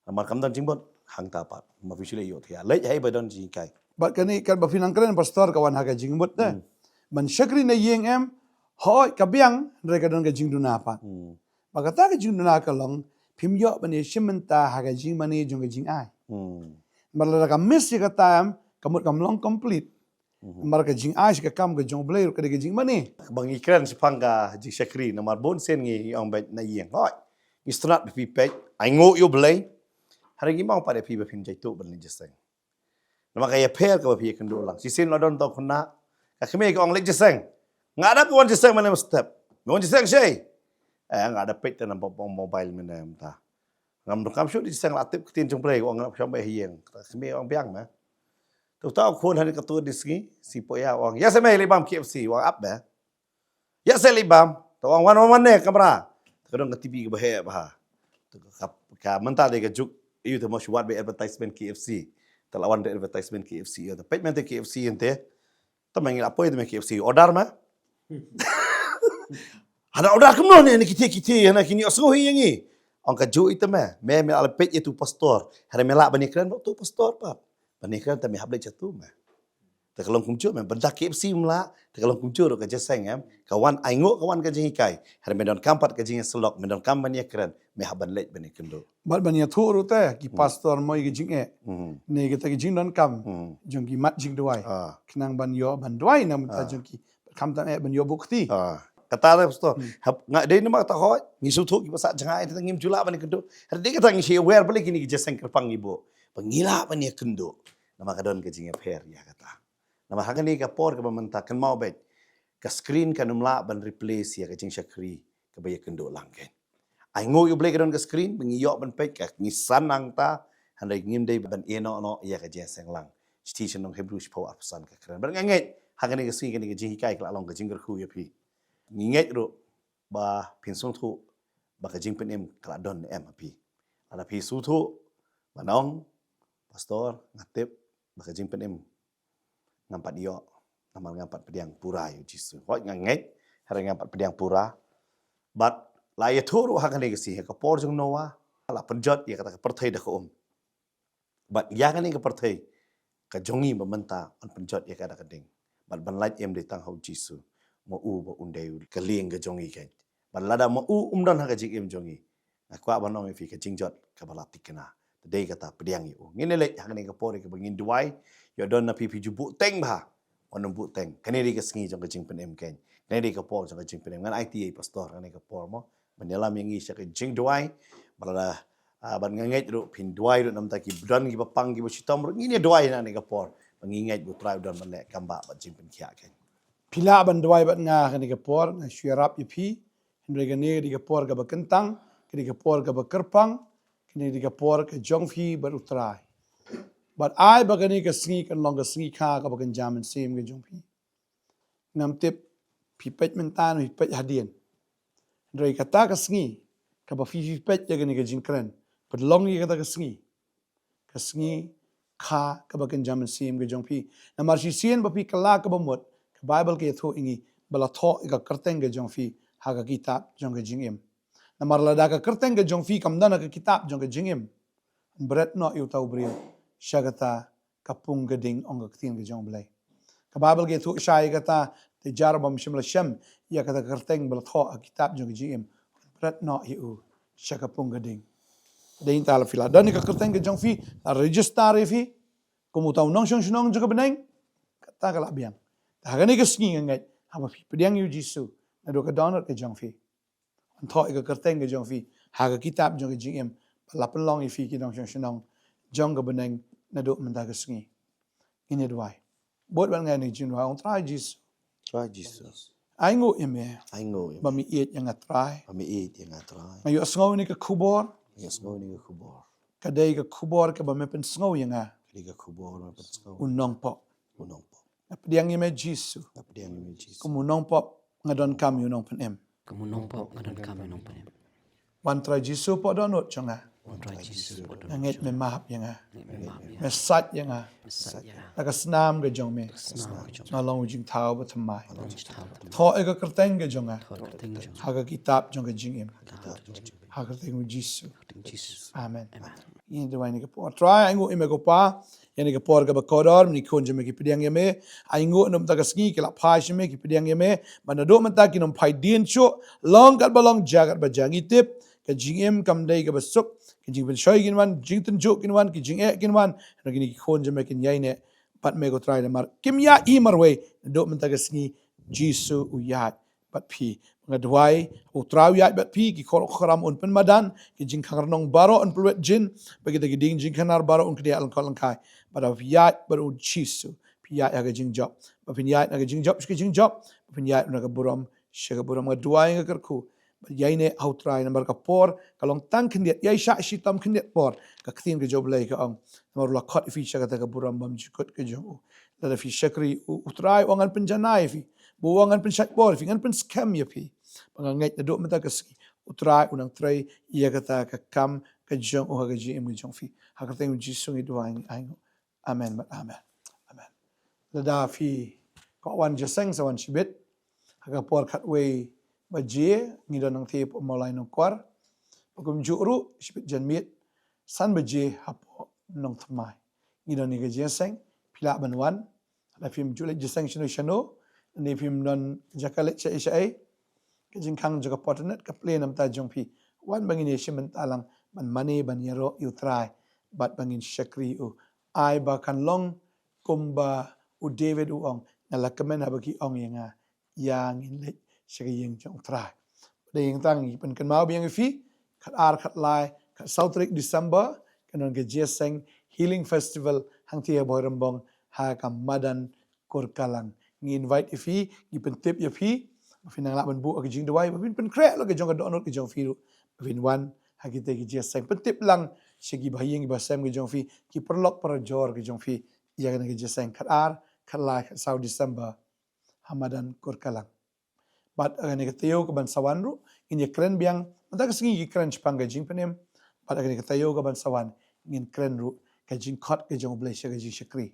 Namar kam don jingmut hangta pat. Ma phi shu leit ïohthiah. Leit ha i ba don jinghikai. Bad kane katba phi nang kren pastor ka wan ha ka jingmut te. Hmm. Ban shakri na ïing em, hooid ka biang, hynrei ka don ka jingduna pat. Hmm. Ba kata ka jingduna ka long, phim ïoh ban ïashim bynta ha ka jingmane jong ka jingai. Hmm. Namar lada ka miss ïa kata em, ka mut kam long complete. Mhm. Namar ka jingai sha ka kam ka jong U Blei ruh ka dei ka jingmane. Ba ngi kren shaphang ka jingshakri, namar bun sien ngi ong beit na ïing. Hooid. Ngi sngewthuh ba phi peit, ainguh ïa U Blei. Hynrei ngim ong pat ïa phi ba phin jaituh ban leit jingïaseng. Namar ka ïapher kaba phi ïakynduh lang. Shisien la don tang khynnah. Ka kmie ka ong leit jingïaseng. Nga dap wan jingïaseng mynne mynstep. Wan jingïaseng shei. Eh, nga dap peit te namar mobile mynne mynta. Ngam donkam shuh jingïaseng, la tip ktien jong U Blei, ong ngam shong beit ha ïing. Ka kmie ong biang ma. Te uta u khun hangne katto katne sngi, sngi poi ïa ong. Ïa seh mei leit bam K F C, ong ap ba. Ïa seh leit bam. Te ong wan wan wan ne kamra. Te ka don ka T V kaba heh bha. Te ka, ka mynta dei ka juk. Ïa te mo shu wad beit advertisement K F C. Te la wan da advertisement K F C ïa. Te peit mynta K F C ïa te. Te ma ngi la poi te ma K F C order ma. Hana order kumno ne, ne kiti kiti, hana kini ïohsngew hi ïa ngi. Ong ka juh ïa te ma. Me me la peit ïa tu pastor. Hana me lah ban ïakren bad tu pastor pat. Ban ïakren te me hap leit sha tu ma. Te ka long kumjuh me, bynta K F C me lah, te ka long kumjuh ruh ka jingïaseng em, ka wan ainguh ka wan ka jinghikai. Hynrei me donkam pat ka jingïasyllok, me donkam ban ïakren, me hap ban leit ban ïakynduh. Bad ban ïathuh ruh te, ki Hmm. pastor mo ïa ka jingeh. Hmm. Ne kita ki jingdonkam, Hmm. jong ki mat jingduwai. Ah. Khnang ban ïoh ban duwai na bynta Ah. jong ki. Khamtam eh ban ïoh buh kti. Ah. Kata te pastor. Hmm. Hap nga dei namar kata hooid, ngi sngewthuh ki ba sah jngai te ngim ju lah ban ïakynduh. Hynrei dei kata ngi shu aware balei kine ki jingïaseng kyrpang ngi buh. Ba ngi lah ban ïakynduh. Namar ka don ka jingïapher ïa kata. Namar ha kane ka por kaba mynta kynmaw beit. Ka screen kan ym lah ban replace ïa ka jingshakri kaba ïakynduh lang kein. Ainguh ïa U Blei ka don ka screen, ba ngi ïoh ban peit ka ngi san hangta, hynrei ngim dei ban ïeh noh noh ïa ka jingïaseng lang. Shithi sha nong Hebru shiphew arphew san ka kren. Bad nga ngeit, ha kane ka sngi kane ka jinghikai ka la long ka jingkyrkhu ïa phi. Ngi ngeit ruh, ba phin sngewthuh, ba ka jingpynim ka la don ne em ha phi. Lada phi sngewthuh, ba nong, pastor, nga tip, ba ka jingpynim ngam pat ïoh, namar ngam pat pdiang pura ïa u Jisu. Hooid nga ngeit, hynrei ngam pat pdiang pura. Bad la ïathuh ruh ha kane ka sngi, ha ka por jong Noah, la pynjot ïa kata ka pyrthei da ka um. Bad ïa kane ka pyrthei, ka jong ngi ba mynta, yn pynjot ïa ka da ka ding. Bad ban lait im dei tang ha u Jisu, ma u ba un dei u ka lieng ka jong ngi kein. Bad lada ma u um don ha ka jingim jong ngi, nga kwah ban ong ïa phi ka jingjot kaba la thikna. Te dei kata pdiang ïa u. Ngin ïa leit ha kane ka por ïa kaba ngin duwai. Ïoh don na phi phi ju buhteng bha. Wan ym buhteng. Kane dei ka sngi jong ka jingpynim kein. Kane dei ka por jong ka jingpynim. Ngan aiti ïa i pastor kane ka por mo. Ban ïalam ïa ngi sha ka jingduwai. Bad lada, ah, bad nga ngeit ruh phin duwai ruh namar ki don kiba pang kiba shitom ruh ngin ïa duwai na kane ka por. Ba ngi ngeit ba u Trai u don ban leh kam ba bad jingpynkhiah kein. Phi lah ban duwai bad nga kane ka por, nga shu ïarap ïa phi. Hynrei kane ka dei ka por kaba kyntang, ka dei ka por kaba kyrpang, kane ka dei ka por ka jong phi bad u Trai. Bad ai ba kane ka sngi kan long ka sngi kha kaba kynja mynsiem ka jong phi. Ngam tip phi peit mynta ne phi peit hadien. Hynrei kata ka sngi kaba phi phi peit ïa kane ka jingkren, pynlong ïa kata ka sngi. Ka sngi kha kaba kynja mynsiem ka jong phi. Namar shisien ba phi kylla kaba mut, ka Baibl ka ïathuh ïa ngi ba la thoh ïa ka kyrteng ka jong phi ha ka kitab jong ka jingim. Namar lada ka kyrteng ka jong phi kam don ha ka kitab jong ka jingim, bret noh ïa uta u briew sha kata ka pung ka ding, ong ka ktien ka jong U Blei. Ka Baibl ka ïathuh shai ïa kata, te jar bym shym la shem ïa kata ka kyrteng ba la thoh ha ka kitab jong ka jingim, bret noh ïa u sha ka pung ka ding. Dei nta la phi la don ïa ka kyrteng ka jong phi, la register ïa phi kum uta u nongshong shnong jong ka bneng, kata ka la biang. Te ha kane ka sngi nga ngeit haba phi pdiang ïa u Jisu naduh ka dohnud ka jong phi, yn thoh ïa ka kyrteng ka jong phi ha ka kitab jong ka jingim, ba la pynlong ïa phi ki nongshong shnong jong ka bneng naduh mynta ka sngi. Ngin ïa duwai. Bud bad nga ïa kane ka jingduwai, ong Trai Jisu. Trai Jisu. Ainguh ïa me. Ainguh ïa me. Ba me ïeit ïa nga Trai. Ba me ïeit ïa nga Trai. Nga ïohsngew ïa kane ka khubor. Nga ïohsngew ïa kane ka khubor. Ka dei ka khubor kaba me pynsngew ïa nga. Ka dei ka khubor ba me pynsngew. U nongpop. U nongpop. Nga pdiang ïa me Jisu. Nga pdiang ïa me Jisu. Kum u nongpop, nga donkam ïa u nongpynim. Kum u nongpop, nga donkam ïa u nongpynim. Wan Trai Jisu hapoh dohnud jong nga. Nga ngeit me map ïa nga, me sait ïa nga da ka snam ka jong me. Nga long u jingthaw ba thymmai. Thoh ïa ka kyrteng ka jong nga ha ka kitab jong ka jingim, ha ka kyrteng u Jisu. Amen. Ïa duwai ïa kane ka por, Trai, ai nguh ïa me ko Pa ïa kane ka por kaba kordor, mynne ki khun jong me ki pdiang ïa me. Ai nguh namar ka sngi ki la phai sha me, ki pdiang ïa me. Ban naduh mynta kin ym phai dien shuh, long katba long, jia katba jia. Ngi tip ka jingim kam dei kaba suk, ka jingpynshoi kin wan, jingtynjuh kin wan, ki jingeh kin wan. Hynrei kine ki khun jong me kin ïaineh bad me ko Trai namar kim ïaid hi marwei. Naduh mynta ka sngi Jisu u ïaid bad phi. Nga duwai U Trai u ïaid bad phi, ki khor khram un pynmadan, ki jingkhang rnong baroh un pynwet jin, bad kita ki dieng jingkhnar baroh un kdiah lyngkot lyngkhai. Bad ba phin ïaid bad u Jisu, phin ïaid ha ka jingjop. Ba phin ïaid na ka jingjop sha ka jingjop, ba phin ïaid na ka burom sha ka burom. Nga duwai, nga kyrkhu bad ïaineh ha U Trai namar ka por ka long tang khyndiat, ïai shah shitom khyndiat por, ka ktien ka jong U Blei ka ong. Namar u la khot ïa phi sha kata ka burom bymjukut ka jong u. Lada phi shakri u, U Trai u ong ngan pynjanai ïa phi. Ba u ong ngan pynshait bor ïa phi, ngan pynskhem ïa phi. Ba nga ngeit naduh mynta ka sngi U Trai u nang trei ïa kata ka kam ka jong u ha ka jingim ka jong phi. Ha ka kyrteng u Jisu ngi duwai, ngi ai nguh. Amen bad amen. Amen. Lada phi kwah wan jingïaseng sa wan shibit. Ha ka por khatwei baje ngi don hangtei hapoh Mawlai Nongkwar. Ba kumjuh ruh shibit janmiet san baje hapoh Nongthymmai ngi don ïa ka jingïaseng. Phi lah ban wan. Lada phim ju leit jingïaseng shano shano, lane phim don jaka leit shaei shaei, ka jingkhang jong ka fortnight ka plie na bynta jong phi. Wan ba ngin ïashim bynta lang, ban mane ban ïaroh ïa U Trai bad ba ngin shakri u. Ai ba kan long kumba u David u ong, nga la kmen haba ki ong ïa nga, ïa ngin leit sha ka ïing jong U Trai. Dei ïa kata ngi pynkynmaw biang ïa phi, khatar, khatlai, khatsaw tarik December kan don ka jingïaseng Healing Festival hangtei ha Bhoirymbong ha ka madan Kurkalang. Ngi invite ïa phi, ngi pyntip ïa phi ba phin nang lah ban buh ïa ka jingduwai, ba phin pynkhreh lut ka jong ka dohnud ka jong phi ruh, ba phin wan ha kita ki jingïaseng. Pyntip lang sha ki bahaïing ki bahasem ki jong phi, ki paralok parajor ki jong phi ïa kane ka jingïaseng khatar, khatlai, khatsaw December ha madan Kurkalang. Bad ha kane ka taïew kaban sa wan ruh ngin ïakren biang, mynta ka sngi ngi kren shaphang ka jingpynim. Bad ha kane ka taïew kaban sa wan ngin kren ruh ka jingkhot ka jong U Blei sha ka jingshakri.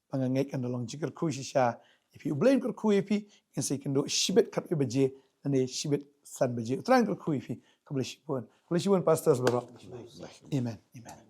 Ba nga ngeit kan da long jingkyrkhu shisha ïa phi. U Blei un kyrkhu ïa phi. Ngin sa ïakynduh shibit khatwei baje lane shibit san baje. U Trai un kyrkhu ïa phi. Khublei shibun. Khublei shibun pastors baroh. Amen. Amen.